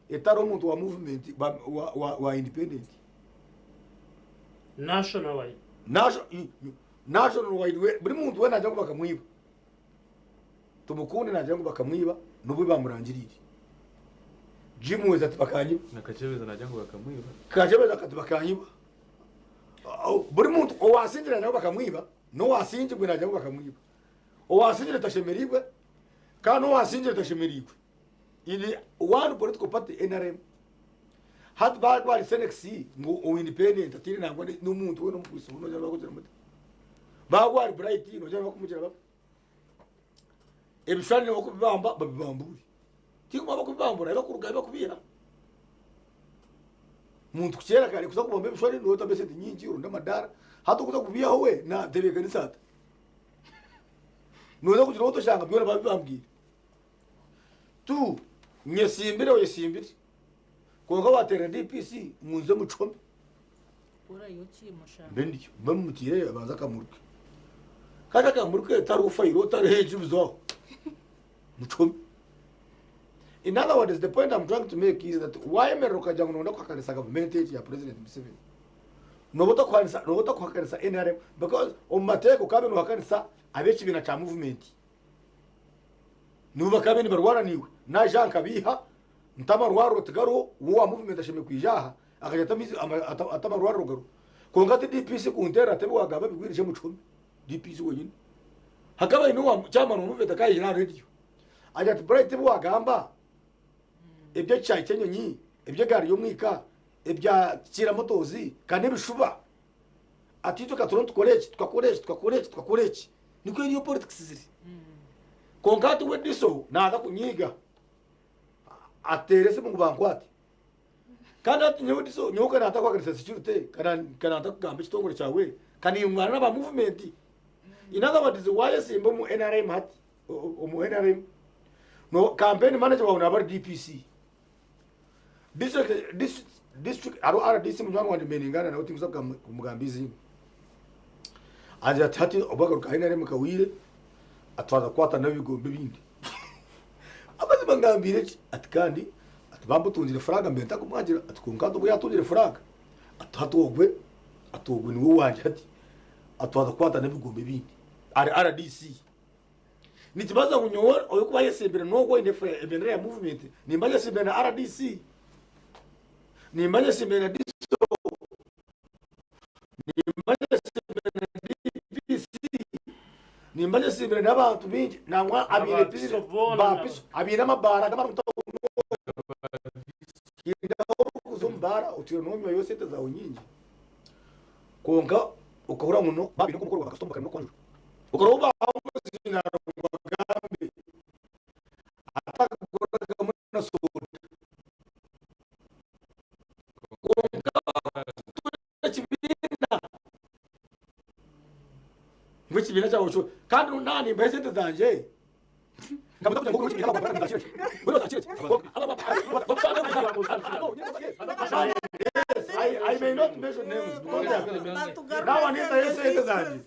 etariho omuntu wa movement wa independent. National wide. National wide buri muntu weena naagira ngu bakamwiba. Tumukunde naagira ngu bakamwiba n'obu bamurangiriire. Jim Weza ati bakanyiba. Na Kakyebeza naagira ngu bakamwiba. Kakyebeza ati bakanyiba. Buri muntu owasingire naagira ngu bakamwiba n'owasingirwe naagira ngu bakamwiba. Owasingire tashemereirwe kandi n'owasingire tashemereirwe. In one political party NRM. Hati bari Senex ngu owu independent atiine nangwa n'omuntu weena omukristo nogira ngu bakugira muta. Bagwari Bright nogira ngu bakumugira bata. Ebishushani bakubibamba babibambure. Tikumanya bakubibambura ahi bakuruga ahi bakubiiha. Muntu kukyeera kare kuza kubamba ebishushani notamu esente nyingi oronda amadaara. Hati okuza kubiihaho we natebeekanisa ata? Noza kugira ota oshanga byona babibambwire. Tu, nyesimbire oyesimbire. Kwonka wateera DPC ngu nze mucome. Mbe ndyo, mbe mumutiire abanze akamuruke. Kandi akamuruke tariho fayiro, tariho ekibuzo aho. Mucome. In other words, the point I'm trying to make is that wayemerera okagira ngu noyenda kuhakanisa gavumenti egi ya President Museveni, nooba otakuhakanisa nooba otakuhakanisa NRM because omu mateeka okaabaire noohakanisa ab'ekibiina kya movement. Nibo bakaabaire nibarwana naiwe. Naija nkabiiha nti amarwariro tigariho, we owa movement ashemereire kwija aha akagira ati amaizi ati amarwariro gariho. Kwonka ati DPC kunteerera ati ebi waagamba bigwire shi omu kihome. DPC wenyini. Hakaba haine owa chairman wa movement akaija aha radio agira ati Bright ebi waagamba eby'ekishaayi ky'enyonyi, eby'egaari y'omwika, ebya Kiira Motors ka n'ebishuba. Ati itwe ka turiho nitukora eki, tukakora eki, tukakora eki, tukakora eki. Nikwo eriyo politics ziri. Kwonka hati we Diso naaza kunyiiga ateere esimu ngu bankwate. Kandi hati nyowe Diso nyowe ka naatakuhakanisa security, ka naatakugamba ekitongore kyawe, ka niimwana n'aba movement. In other words, waayesimba omu NRM hati, omu NRM, no campaign manager waawe naaba ari DPC. District, district, district, hariho RDC munywani wangye mbaire ningaanira nawe tinkuza kumugamba eiziina. Angira ati hati obu agaruka aha NRM kawire, atwaza kukwata n'ebigombe ebindi. Amazima ngambiire ki? Ati kandi ati bamutungire flag mbaire ntakumwangira ati kwonka hati obu yatungire flag ati hati ogwe ati ogwe niwe wangye hati atwaza kukwata n'ebigombe ebindi. Ari RDC. Nikibaza ngu nyowe orikuba ayesimbire n'ogwo oine ebendera ya movement, nimba nyesimbire na RDC, nimba nyesimbire na DCO, nimba nyesimbire na DPC, nimba nyesimbire n'abantu baingi nangwa abaine ba piso abaine amabaara agabarikutaho. Haine ahu orikuza omu baara otwire nonywayo sente zaawe nyingi kwonka okahurira ngu no babaire nk'omukoro gwa kasitoma bakaba barikukwanjura. Okaroba omuzindaaro ngu agambe atakaguragamu na soda. Kwonka turi ekibiina ngu ekibiina kyawe kyo kandi naaba nimbaha esente zangye. I may not mention names because now I need to say zanjye.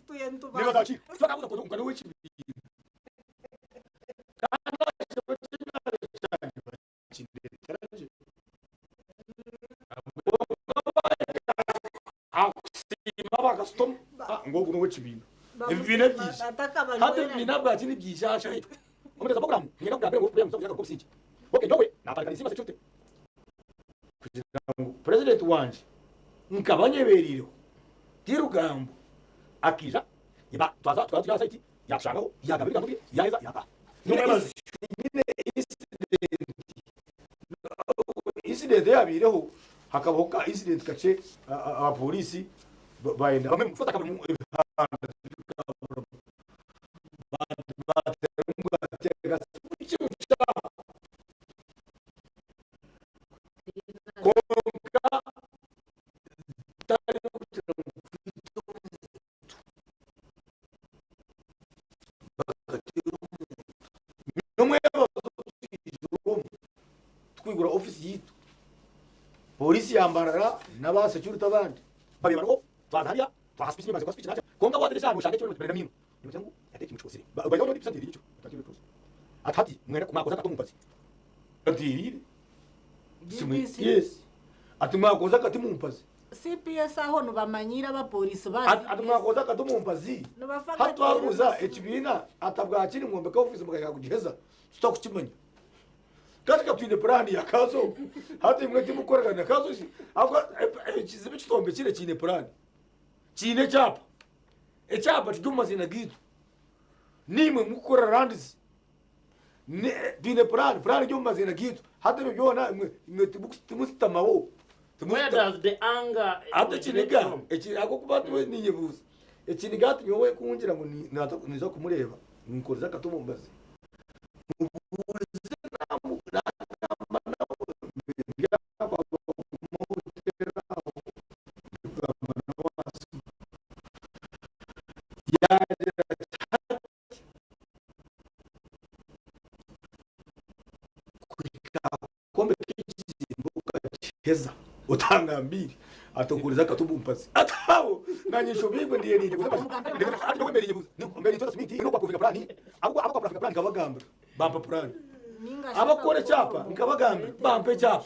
Akusiima bakasitoma ngu ogu n'ow'ekibiina. Ebibiina byija. Hati ebibiina bwaki nibyija aha shaitu. Omuteza program ningenda kugambira ngu program nsobola kusingi. Okay, nyowe naparika nisima security. Kugira ngu president wanje nkaba nyeberireho ti rugambo akija iba twaza twaza tujya site yatushangaho yagamba ebigambo bye yaheza yataha. Nyine incident yabireho hakabaho ka incident kakye abapolisi bayenda bamwe mufata kaburi mu ebihanda konka tari kugira ngu twite omuntu bakatera omuntu nomwebazo twigura ofisi yitu polisi yambarara n'aba security abandi babibaro twaza hariya twaha speech nibaze kwa speech nacha konka wateresha ahantu ushaka ikibazo mino nibaze ngu yateke imucosire bayo no dipsantiri ico atakiri cose atati mwene kumakoza kato mumpazi atirire simwe yes ati mwakoza kati mumpazi CPS aho nibamanyira abapolisi ba ati mwakoza kati mumpazi hatwabuza ekibiina atabwakiri mwombeka ofisi mukashaka kugiheza tutakukimanya kandi katwine purani ya kazo hati mwe timukoragana kazo shi ako ekizibu ekitombe kire kiine purani kiine ekyapa ekyapa kiri omu mazina gaitu nimwe mukukora randizi twine purani purani eri omu mazina gaitu hati ebyo byona imwe timusitamaho. Where does the anger hati ekiniga akokuba ninyebuuza ekiniga hati nyowe kungira ngu niza kumureeba nkoreza akati omu mbazi mubuulize nagamba nawe yagira ati kuhika akombe k'ekizimbe ukakiheza otangambire atokuriza akatubumbazi atawo nanyisho bigwe ndiye ndiye nkabagamba bampa purani abakora ekyapa nkabagamba bampa ekyapa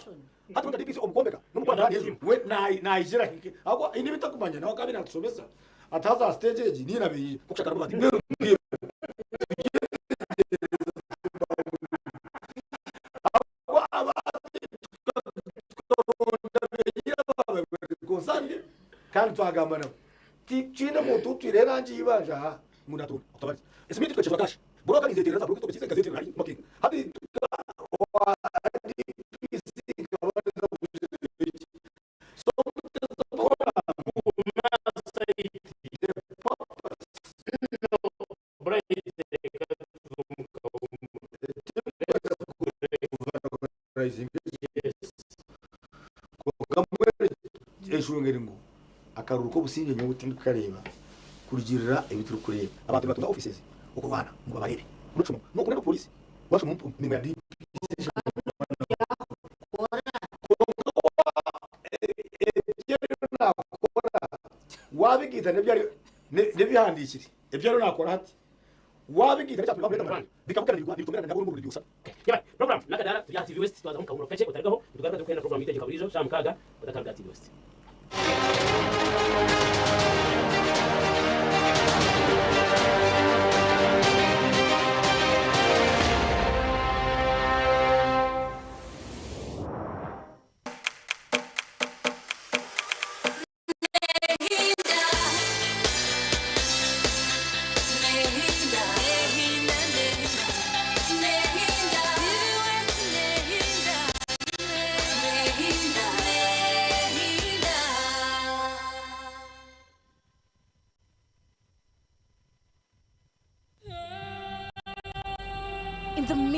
hati wenda DPC omukombeka n'omukwata hejuru we nayijira hike ahubwo ini bitakumanya nawe akabi natusomesa ataza stage egi niyo nabiyi kushaka bati kandi twagamba nabo tikiine muntu utwire erangi y'ibanja aha ngu natonda akutabariza esimiti tukacishwa kashi buroka nizeterera buroka tukakiza gazeterera hari makinga hati enshonga eri ngu akaruru k'obusinge nyowe tindikukareeba kurugirira ebi turikureeba abantu nibatunga offices okurwana ngu babareebe nokushoma nokureba polisi washoma emirimo ya DPC nakora wabigiita nebihandikire ebyaro nakora hati wabigiita bikabukanirwa. Yabaye program nakadara turi TV West twaza mu kace utargaho tugaruka dukwenda program itegeka burijo sha mukaga utakabwa TV West.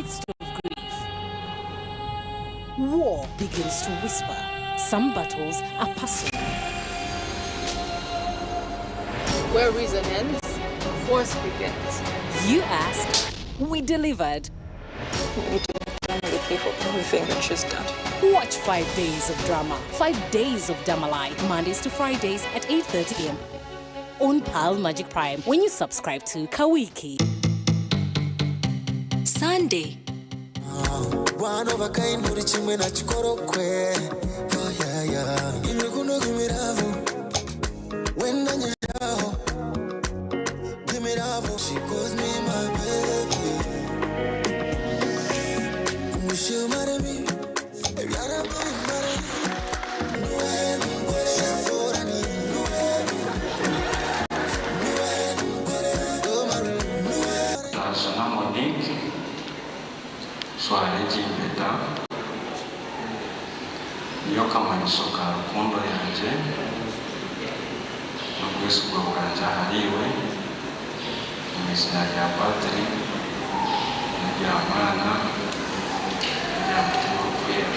midst of grief. War begins to whisper. Some battles are personal. Where reason ends, force begins. You asked, we delivered. You need to be done with me for everything that she's done. Watch 5 days of drama, 5 days of Damalai, Mondays to Fridays at 8:30 a.m. on Pearl Magic Prime when you subscribe to Kawiki. Sunday. One of a kind buri kimwe nakikorokwe. Oh, yeah, yeah. Imikuno gimiravu wenda nyijaho gimiravu. She calls me my baby. Mushumaremi Tazana Monique, swara egi mpeta niyo kamanyiso ka rukundo yangye n'obwesigwa bwangye ahari iwe omu izina rya Patiri n'erya Mwana n'erya Mutima Orikwera.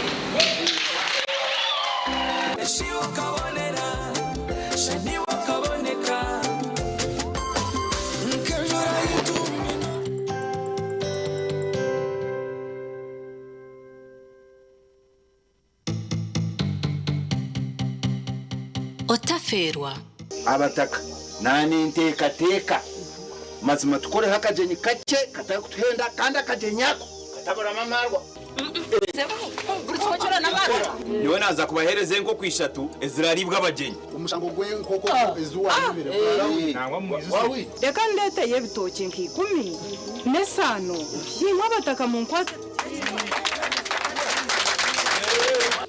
Ukabonera shani wakaboneka. Otaferwa. Abataka naninteekateeka mazima tukoreho akagyenyi kakye katakutuhenda kandi akagyenyi ako kataburamu amarwa. Buri kimwe kyona n'amarwa. Niwe naza kubahereza enkoko ishatu eziraribwa abagyenyi. Omushango gw'enkoko eziwayibire wawite. Reka ndeeteye ebitookye nka 10 n'esaano nimwe abataka munkwase.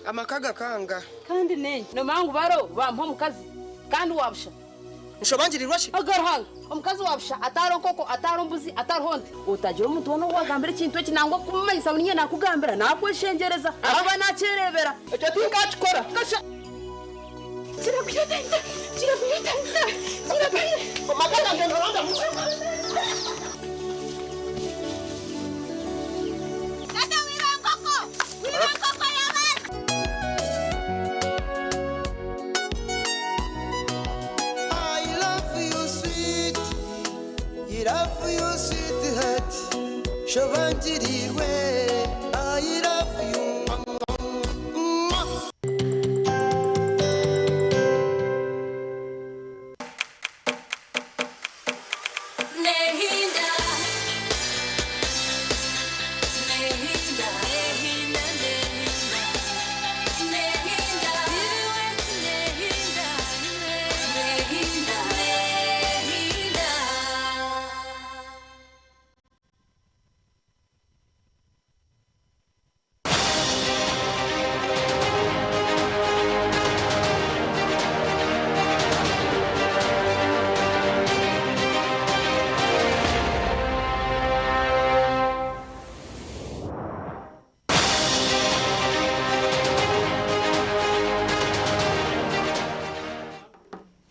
Amaka gakanga. Kandi nenye nomangu baro bampa omukazi kandi wabusha. Nshobangirirwa shi? Agaruhanga omukazi wabusha atari nkoko atari mbuzi atari nte utagira omuntu wona owagambira ekintu eki nangwa kumumanyisa ngu ninye nakugambira nakweshengereza akuba nakyerebera. Ekyo tinkakikora. Kasha kirakuyeta kirakuyeta kirakuyeta. Amaka gange noronda. Tata wiba nkoko! Wiba nkoko y'abantu! I love you sweet, I love you sweetheart. Shobangirirwe, I love you. Mwah. Nehinda. Nehinda. Nehinda. Nehinda. Nehinda. Nehinda. Nehinda.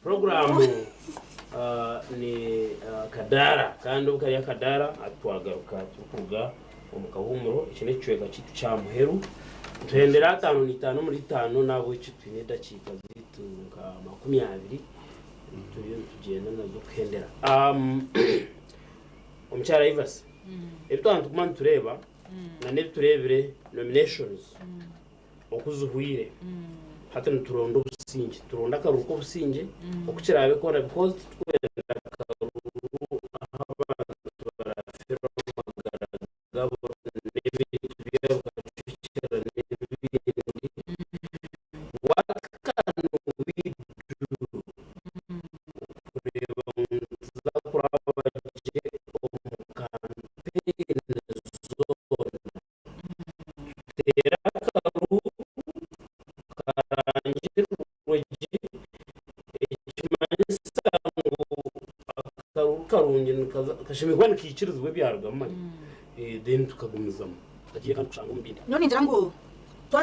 Programu ni Kadara kandi obu kari Akadara atwagaruka tukuruga omu kahumuro. Eki n'ekicweka kitu kya muheru tuhendera 55 muri 5 nabo eki twine edakiika zitu nka 20 turiyo nitugyenda nazo kuhendera. Omukyara Ivas, ebi twaba nituguma nitureeba na n'ebi tureebire nominations okuzihuire hati nituronda obusinge, turonda akaruru k'obusinge okukirabe kona because tukwenda akaruru aho abantu barafeerwa amagara gabo n'ebintu byabo bikacwekera n'ebindi. What can we do kureba ngu nituza kuraba gye omu kampeyini zoona tuteere akaruru karangirwe gye ekimanyisa ngu akaruru karungi kashemererwa nikiikirizibwa ebyarugamu manya then tukagumizamu tagiye kandi kushanga omu bindi. Nyowe ningira ngu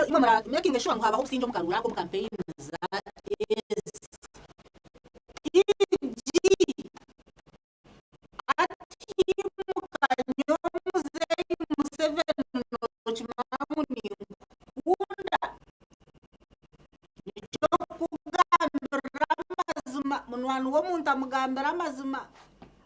imwe mura making sure ngu habaho obusinge omu karuru ako omu campaign za EG atimuka nyowe muzeeyi Museveni. w'omuntu amugambira amazima.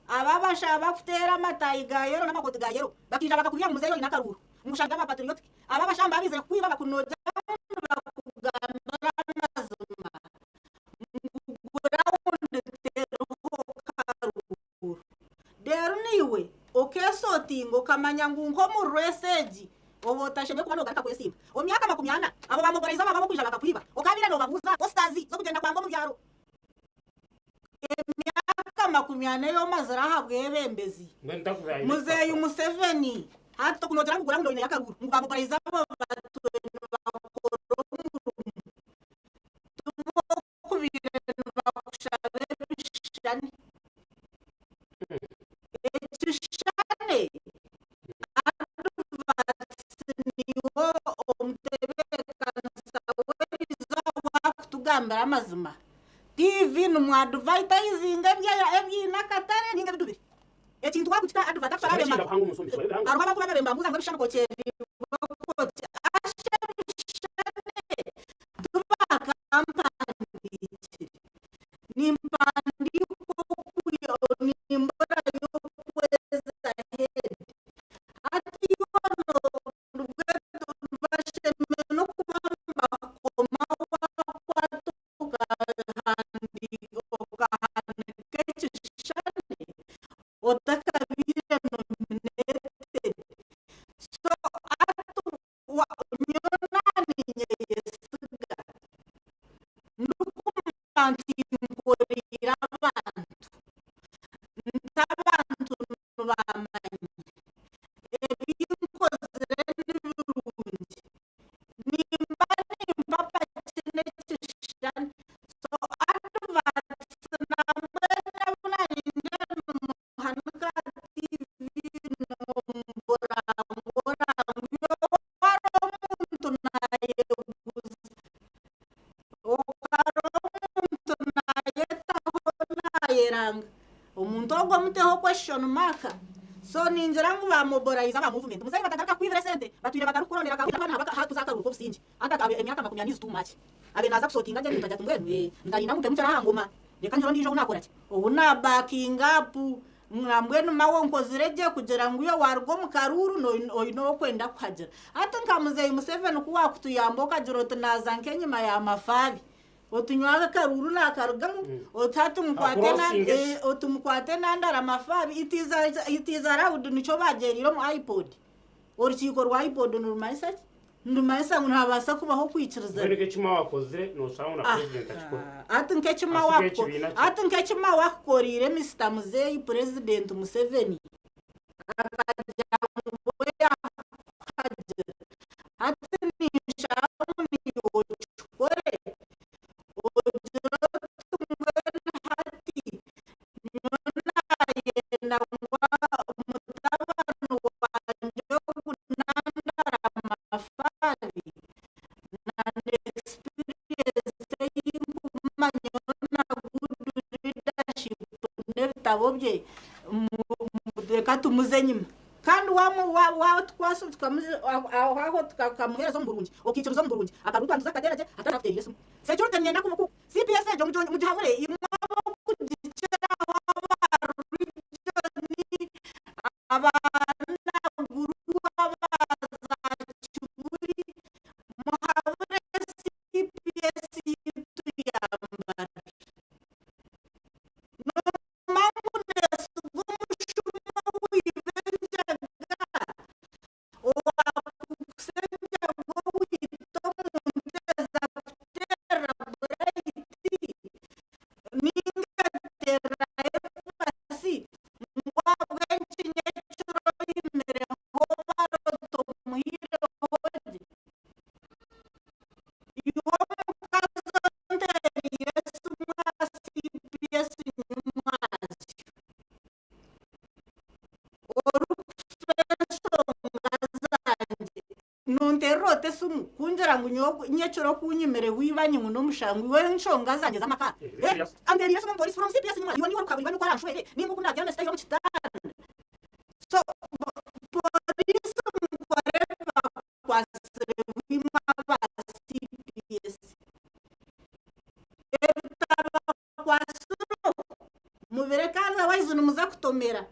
Aba abasha bakuteera amatayi ga yero n'amakoti ga yero bakaija bakakubwira ngu muzeeyi oine akaruuru ngu shanga aba patriotic. Aba abashamba abaizire kukwiba bakunogyamu nibakugambira amazima ngu gurawundi teriho karuuru. Reero naiwe okeesotinga okamanya ngu nk'omu reesi egi oba otashemereire kuba noogaruka kwesimba. Omu myaka 40, abo baamoboraiza baba ab'okwija bakakwiba, okaabaire noobabuuza positazi z'okugyenda kwanga omu byaro. Emyaka 40 ei omazire aha bwebembezi, Muzeeyi Museveni, hati tokunoogira ngu gurawundi oineyo akaruuru ngu baamoboraiza abo batwire nibakora omurimo. Tibokubaire nibakushaba ebishushani. Ekishushani adverts niiwe omutebeekanisa w'erizooba akutugambira amazima. TV nimwadivatayizinga ebiine akatare ninga ebidubire. Ekintu wakukita advert akutwara abemba. Hariho abakuba babemba mbuuza ngu ebishushani kokyeribwe koti asha ebishushani tibakampandiikire. Nimpandiika nimburayo okweza head. Hati bashemereire n'okuba nibakukoma wakwata okahandiika ekishushani otakabaire nominated. So hati nyowe naaninyeyesiga ndikumanya nti nkoreire abantu, nti abantu nibamanya ebi nkozire ni birungi, nimba nimpapa kinu ekishushani. So adverts nambwenu abu naanye nimuhanika aha TV nomburangura ngu iwe wari omuntu naayeguza, okara omuntu naayetaho naayeranga, omuntu ogwo omuteho question mark. So ningira ngu ba mobilize aba movement muzeeyi batagaruka kukwibira esente, batwire batarikukurondera akaruuru hatuza akaruuru k'obusingye. Hati abe emyaka 40 is too much. Abe naaza kusotinga gye ebintu agira ati mbwenu ee nkarinda ngu mpemukire aha ngoma reka ngire ondiijo ou naakora ki? Ou naabakinga up nambwenu mawe onkozire gye kugira ngu iwe waaruga omu karuuru oine ow'okwenda kuhagira. Hati nka muzeeyi Museveni ku waakutuyamba okagira oti naaza nk'enyima ya Mafaabi oti nyowe akaruuru naakarugamu oti hati oti mukwate nandara Mafaabi it is allowed nikyo baagyereire omu IPOD. Orukiiko rwa IPOD nirumanyisa ki? Nirumanyisa ngu nihabaasa kubaho okwikirizana. Mbwenu nk'eki Mao akozire, nooshanga ngu na Purezidenti akikora. Hati nk'eki Mao Asiga akuko, ekibiina kye. hati nk'eki Mao akukoreire Mister Muzeeyi Purezidenti Museveni, akagira ngu we yaakuhagira. Hati ninshaba ngu naiwe okikore, ogire oti mbwenu hati nyowe naayenda ngu mutabani wangye ogu nandara amafaari na experience ei nkumanya na good leadership n'ebitabo bye reka tumuze enyima. Kandi waatukwasa aho aho tukamuheereza omu burungi, okaikiriza omu burungi, akaruga twanduza akateera gye atarakuteereire esimu. Security niinyenda ku CPS egyo mugihabure imwe ab'okugikiraho aba region, aba Naguru, aba za Kibuli, muhabure CPS yaitu ya Mbarara. Noomanya ngu neesiga omushuma owiba enjaga, Owaakukusenjaga owita omuntu eza kuteera burayiti ninga ateera evasi ngu ahabw'enki nyekiro oimireho barota omuhiireho gye. Iwe omukazi onteereire esimu aha CPS nyumwazyo. Orikufa enshonga zangye nonterera ota esimu kungira ngu nyowe nyekiro ku nyimire wiibanye ngu n'omushango iwe enshonga zangye z'amaka anterire esimu omupolisi from CPS nyuma iwe niiwe orikuhabura iwe nikwo aranshwere ninga oku nabyama esitayiro omu kitanda so polisi mukore ebibakwasire bwimwe aba CPS ebitabakwasire okwo. kutomera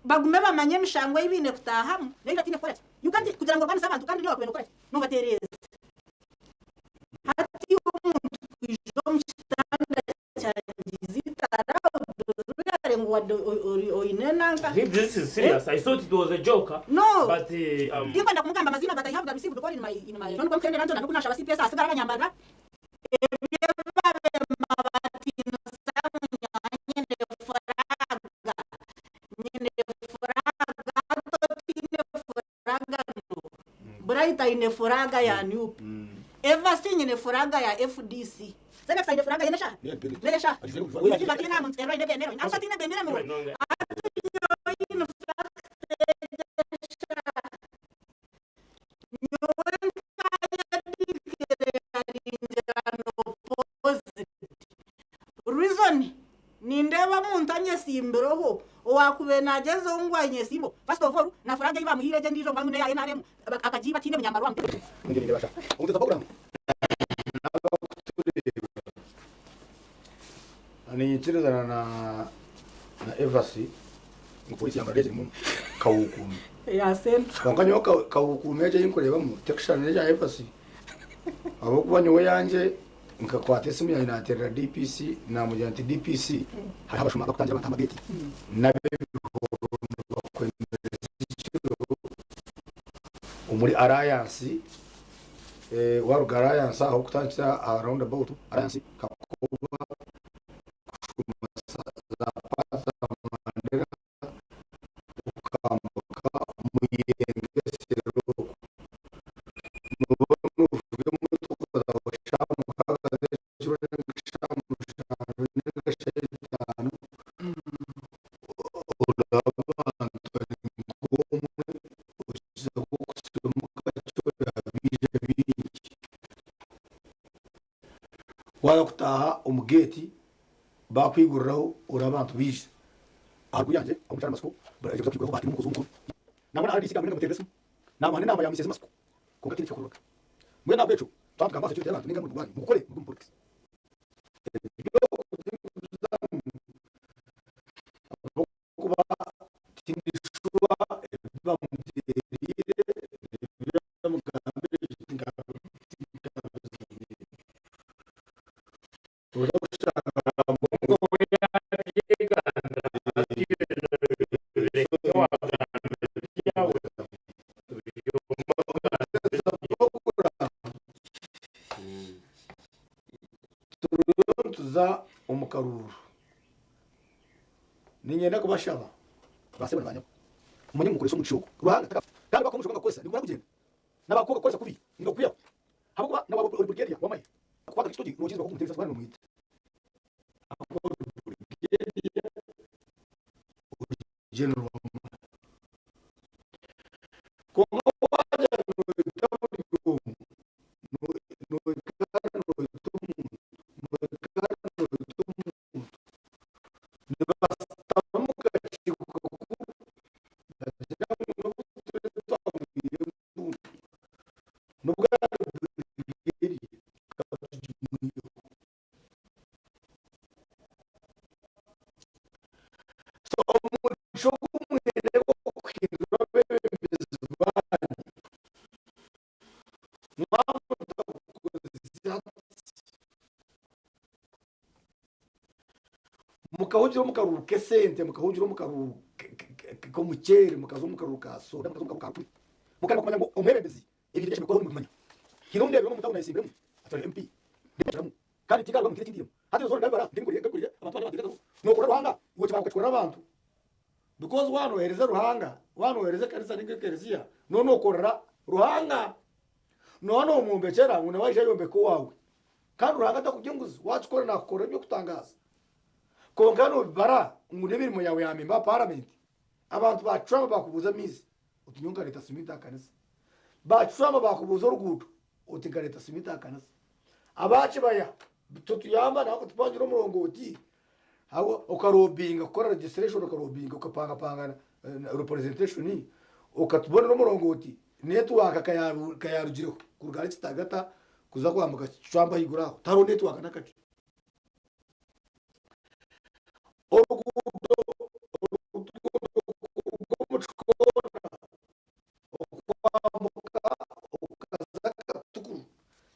bagume bamanye emishango ei baine kutaahamu n'ei bataine kukora ki. You can't kugira ngu orwanise abantu kandi niiwe wakubaire nookora ki? Noobatereeza. Hati omuntu kwija omu kitanda kyangye is it allowed orugare ngu wadde oine nanka? If this is serious, I thought it was a joke. No. But Tinkwenda kumugamba amaziina but I have the received call in my in my phone nkuhendera ntyo na nashaba CPS asigara abanyambarira Bright aine furaga ya NUP. Evasi nyine furaga ya FDC. Senex aine furaga yene shaha. Neye shaha. Kiba tiina muntu ero aine bendera. Asa tiina bendera miro. In fact nyowe nkayadeclaringira Reason nindeeba omuntu anyesimbireho owaakubaire nagyezaho ngu anyesimbeho first of all na flag ei bamuhaire egyo endiijo ngu neya NRM akagiiba tihaine munyambaro owaamuteire. Ninyikirizana na na Evasi ngu polisi yambara erimu kawukuumi. Eya Central. Kwonka nyowe kawukuumi egyo ei nkureebamu tekushushana n'eya Evasi ahabw'okuba nyowe eyangye Nkakwata esimu yangye naateerera DPC naamugira nti DPC hariho abashuma abarikutangira abantu aha mageeti n'ab'ebihoro nibakwemereza ekiro omuri Alliance waaruga Alliance aho kutandikira aha round about Alliance Kakoba kushuma za Paasa Mandera okambuka Muyengesero okwo nooba noovuga emotoka zaawe shaaha mukaaga z'ekiro ninga shaaha mushanju ninga shaaha itaano oraba abantu bari nk'omwe okizaho kutsigamu kakye oraba baija baingi. Waaza kutaaha omu geeti Baakwiguriraho ori abantu baija aharuguru yangye ahu mukyara Masiko baraija kuza kwiguraho baatema omukozi w'omukono. Nangwa na RDC gambwenu nkamuteerera esimu naamuha n'enamba ya Misezi Masiko kwonka tihaine ekyakorwaga. Mbwenu ahabw'ekyo twaba tugamba aha security y'abantu ninga omurimo gwanyu mugukore mugume omu politics. Ahabw'okuba tindishuba ebi bamuteereire n'ebi bamugambire tinkabiziine. Turiyo nituza omu karuuru. Niinyenda kubashaba baasebo na baanyabo, mumanye ngu mukoresa omugisha ogu. Ruhanga takafa. Kandi wakuha omugisha ogu akakukozesa, nigumara kugyenda. Na baakuha okagukoresa kubi, nigakwihaho. Ahabw'okuba na waaba ori brigadier w'amahe, akukwata nk'ekitogi nokirizibwa kumuteereza kuba nomwita. Ahabw'okuba ori brigadier, ori general w'amahe. Kwonka waagira noita buri omwe, noikara noita omuntu, noikara noita omuntu, nibasitama omu kakiiko kakuru nibagira ngu n'obu turiyo twamwire embundu, N'obu ari brigadier ka tugimwiheho. So omugisha ogu mwine gw'okuhindura abeebembezi baanyu mwaba mutagukozesa hati, mukahugira omu karuuru k'esente, mukahugira omu karuuru k'omuceeri, mukaza omu karuuru ka soda, mukaza omu karuuru ka rukumi, mukaremwa kumanya ngu omwebembezi ebintu ebi ashemereire kukoraho nimubimanya. Haine ou ndeebire omu tauni ayesimbiremu atwire MP, ndimukiramu kandi tinkarugamu ntiine eki ndiiremu. Hati ezo zoona ndabibara ndinkorire abantu abandi banteereza Nookora Ruhanga iwe okibanga okakikorera abantu because waaba nooheereza Ruhanga, waaba nooheereza ekanisa ninga ekereziya, nooba nookorera Ruhanga. Nooba noomwombekyera ngu nawe aije ayombeke owaawe. Kandi Ruhanga takurya enguzi, waakikora naakukorera eby'okutangaaza. Kwonka noobibara ngu n'emirimo yaawe ya memba wa paramenti. Abantu baacwama baakubuuza amaizi, oti nyowe nkareeta siminti aha kanisa. Baacwama baakubuuza oruguuto, oti nkareeta siminti aha kanisa. Aba kibaya totuyamba nawe kutupangira omurongooti, okarobinga kukora registration okarobinga okapangapanga representation, okatubonera omurongooti, netiwaaka ka yaarugireho kuruga ahari Kitagata kuza kwambuka Kicwamba ahaiguru aho tihariho netiwaaka n'akakye. Oruguuto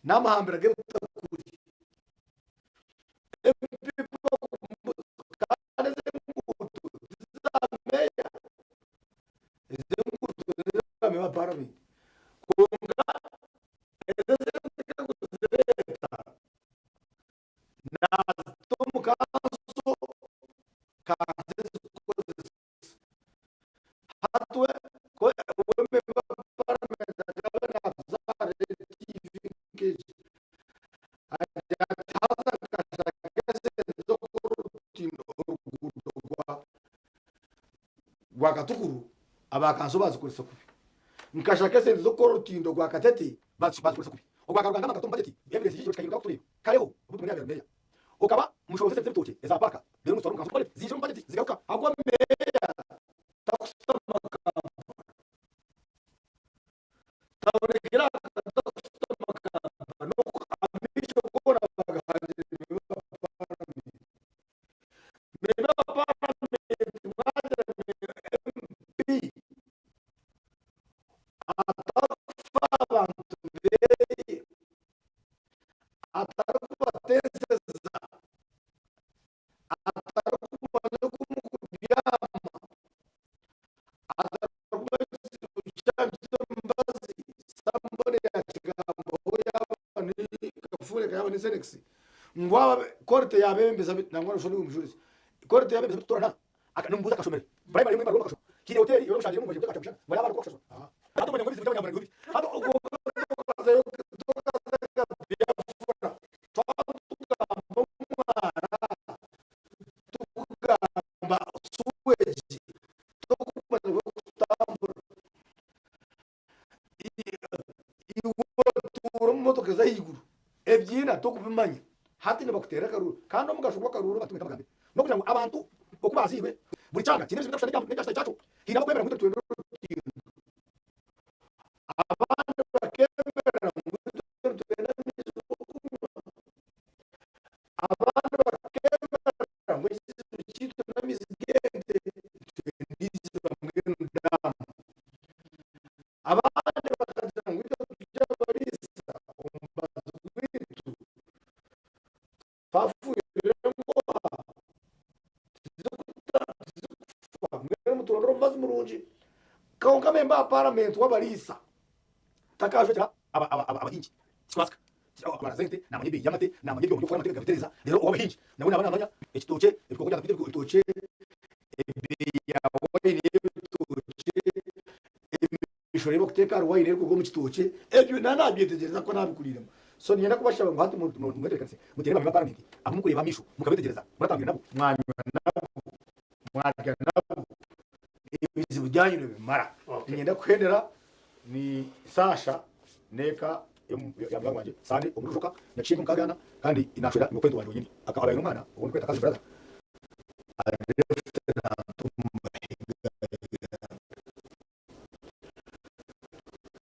N'amahambira g'ebitakuri. Ebipipa kandi ez'enguuto tiza meeya, ez'enguuto n'eza meeya wa paramenti. Kwonka ezo esente kuzireeta naazita omu kanso, kanso ezikozesa. Hati we we memba wa paramenti akaba naazaara TV nk'egi agira ati haza nkashaka esente z'okukora orutindo oruguuto rwa rwa Katukuru aba kanso baazikoresa kubi. Nkashaka esente z'okukora orutindo rwa Katete baazikoresa kubi. Orwa Karugangama nkata omu bajeti evidence yiiyo kikahinduka kutureeba. Kareho obu tumanya yabeera meeya. Okaba mushobozi esente z'ebitookye eza paaka reero muzitwara omu kanso bajeti ziija omu bajeti zigaruka ahabw'okuba meeya takusitama Kampala. Tabonekera takusitama Kampala n'oku amaisho goona bagahangire memba wa paramenti. Memba wa paramenti mwagira MP atakufa abantu beye atarikubateeseza, atarikumanya oku murikubyama, atarikumanya ekizibu kyanyu ky'emibazi, somebody yakigambaho yaaba ni Kafureka yaaba ni Senex, ngu aba quality yaabebembeza nangwa noshusha ori omujurizi, quality yaabebembeza bitutorana, nomubuuza akashomire primary emwe akashoma, haine hoteeri ei oshangire omu akashoma, ngu yaaba arikushashura, hati omanya ngu ebizibu by'abanyamurenge biri, hati ogwo okazayo Biafra twaba tugamba omwara tukugamba sewage tokumanya bwekutambura iwe otuura omu motoka ez'ahaiguru ebyiina tokubimanya hati nibakuteera akaruru kandi omugasho gw'akaruru batumwe ntabagambire n'okugira ngu abantu oku baziirwe buri kyanga kiine ebizibu ebitakushushana n'ekya kyakyo haine abakwemera ngu itwe nitwenda orutindo Abandi bakemerera ngu itwe nitwenda amaizi g'okunywa. Abandi bakemerera ngu ekizibu kyaitu n'amaizi g'ente nitwenda eiziba mbwenu daamu. Abandi bakagira ngu itwe turi abariisa omubazi gwaitu twafuhirira engoha tizikufa mbwenu muturondere omubazi murungi. Kwonka memba wa paramenti w'abariisa takajwekyera abahingi tikikubaasika. Akubara sente naamanya ebeeyi y'amate, naamanya ebyooma by'okukora amate akabitereeza reero ow'abahingi nawe naaba naamanya ekitookye, ebikooko byaza kwita ebitookye, ebeeyi ya wayini y'ebitookye, emishoro ei barikuteeka ahari wayini erikuruga omu kitookye, ebyo naaba naabyetegyereza ahabw'okuba naabikuriiremu. So niinyenda kubashaba ngu hati mwetebeekanise muteere ba memba ba paramenti abu murikureeba aha maisho mukabeetegyereza, muratambura nabo, mwanywa nabo, mwarya nabo, ebizibu byanyu nibimara. Niinyenda kuhendera ni Sasha n'eka ya munywani wangye Sande omuri Rujoka, Nyakishenyi omu Kaganda kandi naashwera nyokweto wangye wenyini. Akaba aine omwana ou ndikweta cousin brother ari lieutenant omu mahe ga Uganda.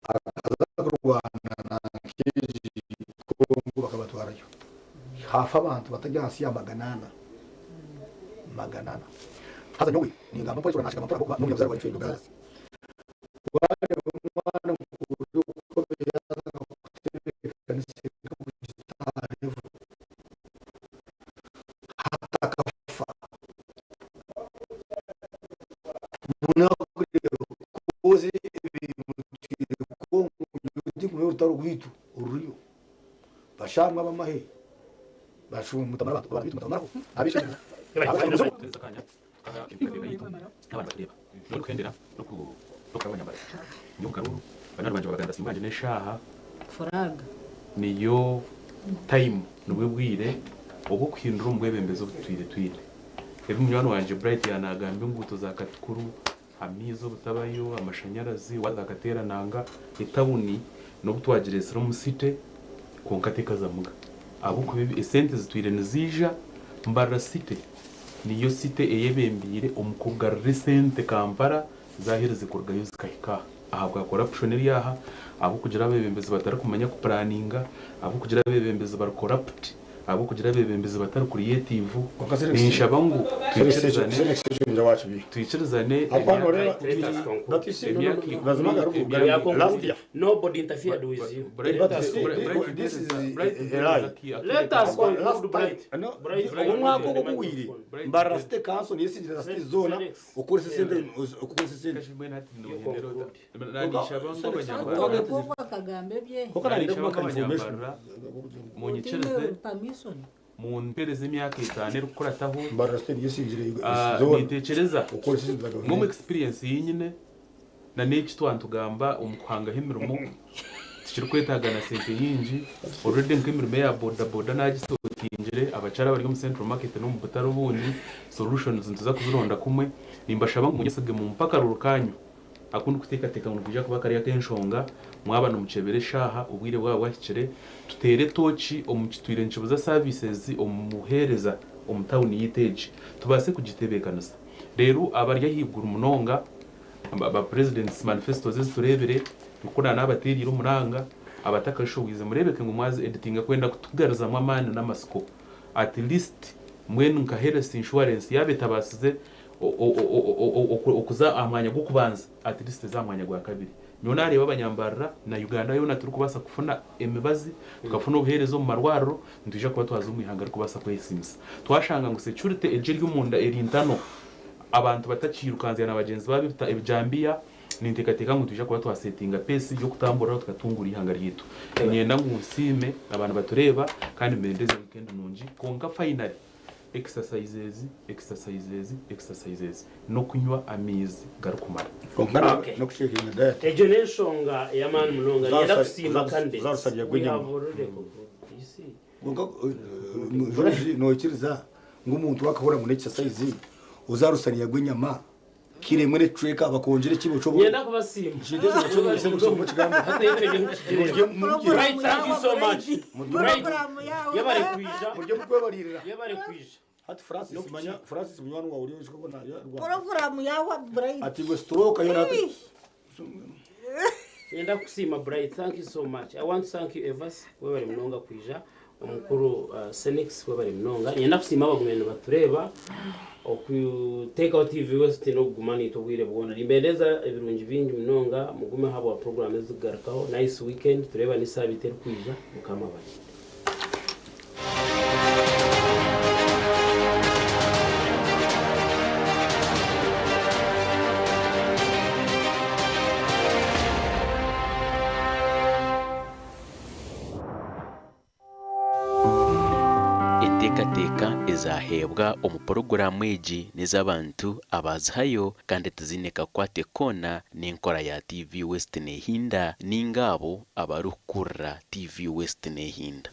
Akaza kurwana na Nkeji Congo bakabatwarayo. Haafa abantu batari ahansi ya 400. 400. Haza nyowe ningamba mpora ekyo naakigamba mpora ahabw'okuba n'omunyabuzaare wangye Uganda. Waareeba omwana nk'ori oku abaire yaaza kutebeekanisa eka kugita aha level hati akafa. Munakureeba kozi ebimutwire Congo nyowe tinkumanya orutaro rwaitu oruriyo. Bashamwe abamahe bashumuta abantu baitu mutabamaraho ab'eishe-emwe. Niyo time nibwo bwire obw'okuhindura omu bwebembezi obu tutwire twine. Ebi munywani wangye Bright yaanagamba enguuto za Katukuru, amaizi obutabayo, amashanyarazi, waaza akateerananga etawuni n'obu twagireetsire omu city kwonka tekazamuga ahabw'okuba esente zitwire niziija Mbarara city niyo city eyebembeire omu kugarura esente Kampala zaaherize kurugayo zikahika aha ahabwa corruption eri aha, ahabw'okugira abebembezi batarikumanya kupuraninga, ahabw'okugira abebembezi bari corrupt. Ahabw'okugira abeebembezi batari creative, ninshaba ngu twikirizane emyaka Nobody interfered with you. But you see, this is a lie. Let us conclude, Bright. Bright, Omwaka ogwo guwire Mbarara City Council niyo za city zona okoresa sente okukoresa sente. Akagambo ebye munyikirize permission mumpereze emyaka 5 erikukurataho Mbarara City niyo esingire Ah, nintekereza okoresa sente za nk'omu gavumenti. experience yinyine na n'eki twantugamba omu kuhangaho emirimo tikirikwetaaga na sente nyingi already nk'emirimo ya boda boda nagisotingire abakyara bari omu central market n'omu butare obundi solutions nituza kuzironda kumwe nimbashaba ngu munyesige mumpe akaruru kanyu akundi kuteekateeka ngu nikwija kuba kari ak'enshonga mwaba nimukyebera eshaaha obwire bwaba bwahikire tuteere toki omu kitwire nikibuza services omu muheereza omu tawuni yitu egi tubaase kugitebeekanisa reero abari ahaiguru munonga ba presidents manifestos ezitureebire nkuna n'abateeriire omuranga abatakashowize mureebeke ngu mwazi editinga kwenda kutugarizamu amaani n'amasiko at least mbwenu nka health insurance yaaba etabaasize okuza aha mwanya gw'okubanza at least eza aha mwanya gwa kabiri nyowe nareeba abanyambarira na uganda yoona turikubaasa kufuna emibazi tukafuna obuheereza omu marwariro nitwija kuba twaza omu ihanga rikubaasa kwesimisa twashanga ngu security egi eri omunda eri ntano abantu batakiirukanzya na bagyenzi baabo ebijambiya ninteekateeka ngu twija kuba twasetinga pesi y'okutamburiraho tukatungura ihanga ryaitu niinyenda ngu nsiime abantu batureeba kandi mbendeze weekend nungi konka finally exercises exercises exercises n'okunywa amaizi garikumara N'okushekinga diet. Egyo n'enshonga y'amaani munonga. Ninyenda kusiima candidates. Zarusabye We gw'enyama. have already concluded. You see. Konka Jozi noikiriza ngu omuntu wakahura ngu n'exercise uzarusaniya gw'enyama kiremwe n'ecweka bakongera ekibo kyo Nyenda kubasiima. Hata ekyo nyo Right, thank you so much. Right. Yabare kwija. Murye mukwebaririra. Yabare kwija. Hati Francis manya Francis munywani wawe uri ushobora porogaramu yawa Bright ati ngo stroke yo nati Nyenda kusiima Bright, thank you so much. I want to thank you Evas, webare munonga kwija. Omukuru Senix webare munonga. Nyenda kusiima abagumire nibatureeba okuteekaho TV West n'okuguma niitwe obwire bwona. Nimbeereza ebirungi bingi munonga mugume habwa program ezikugarukaho. Nice weekend, tureeba n'esaabiiti erikwija. Mukama abarinde. Enteekateeka ezaheebwa omu poroguramu egi n'ez'abantu abazihayo kandi tiziine kakwate koona n'enkora ya TV West neehinda ninga abo abarikukurira TV West neehinda.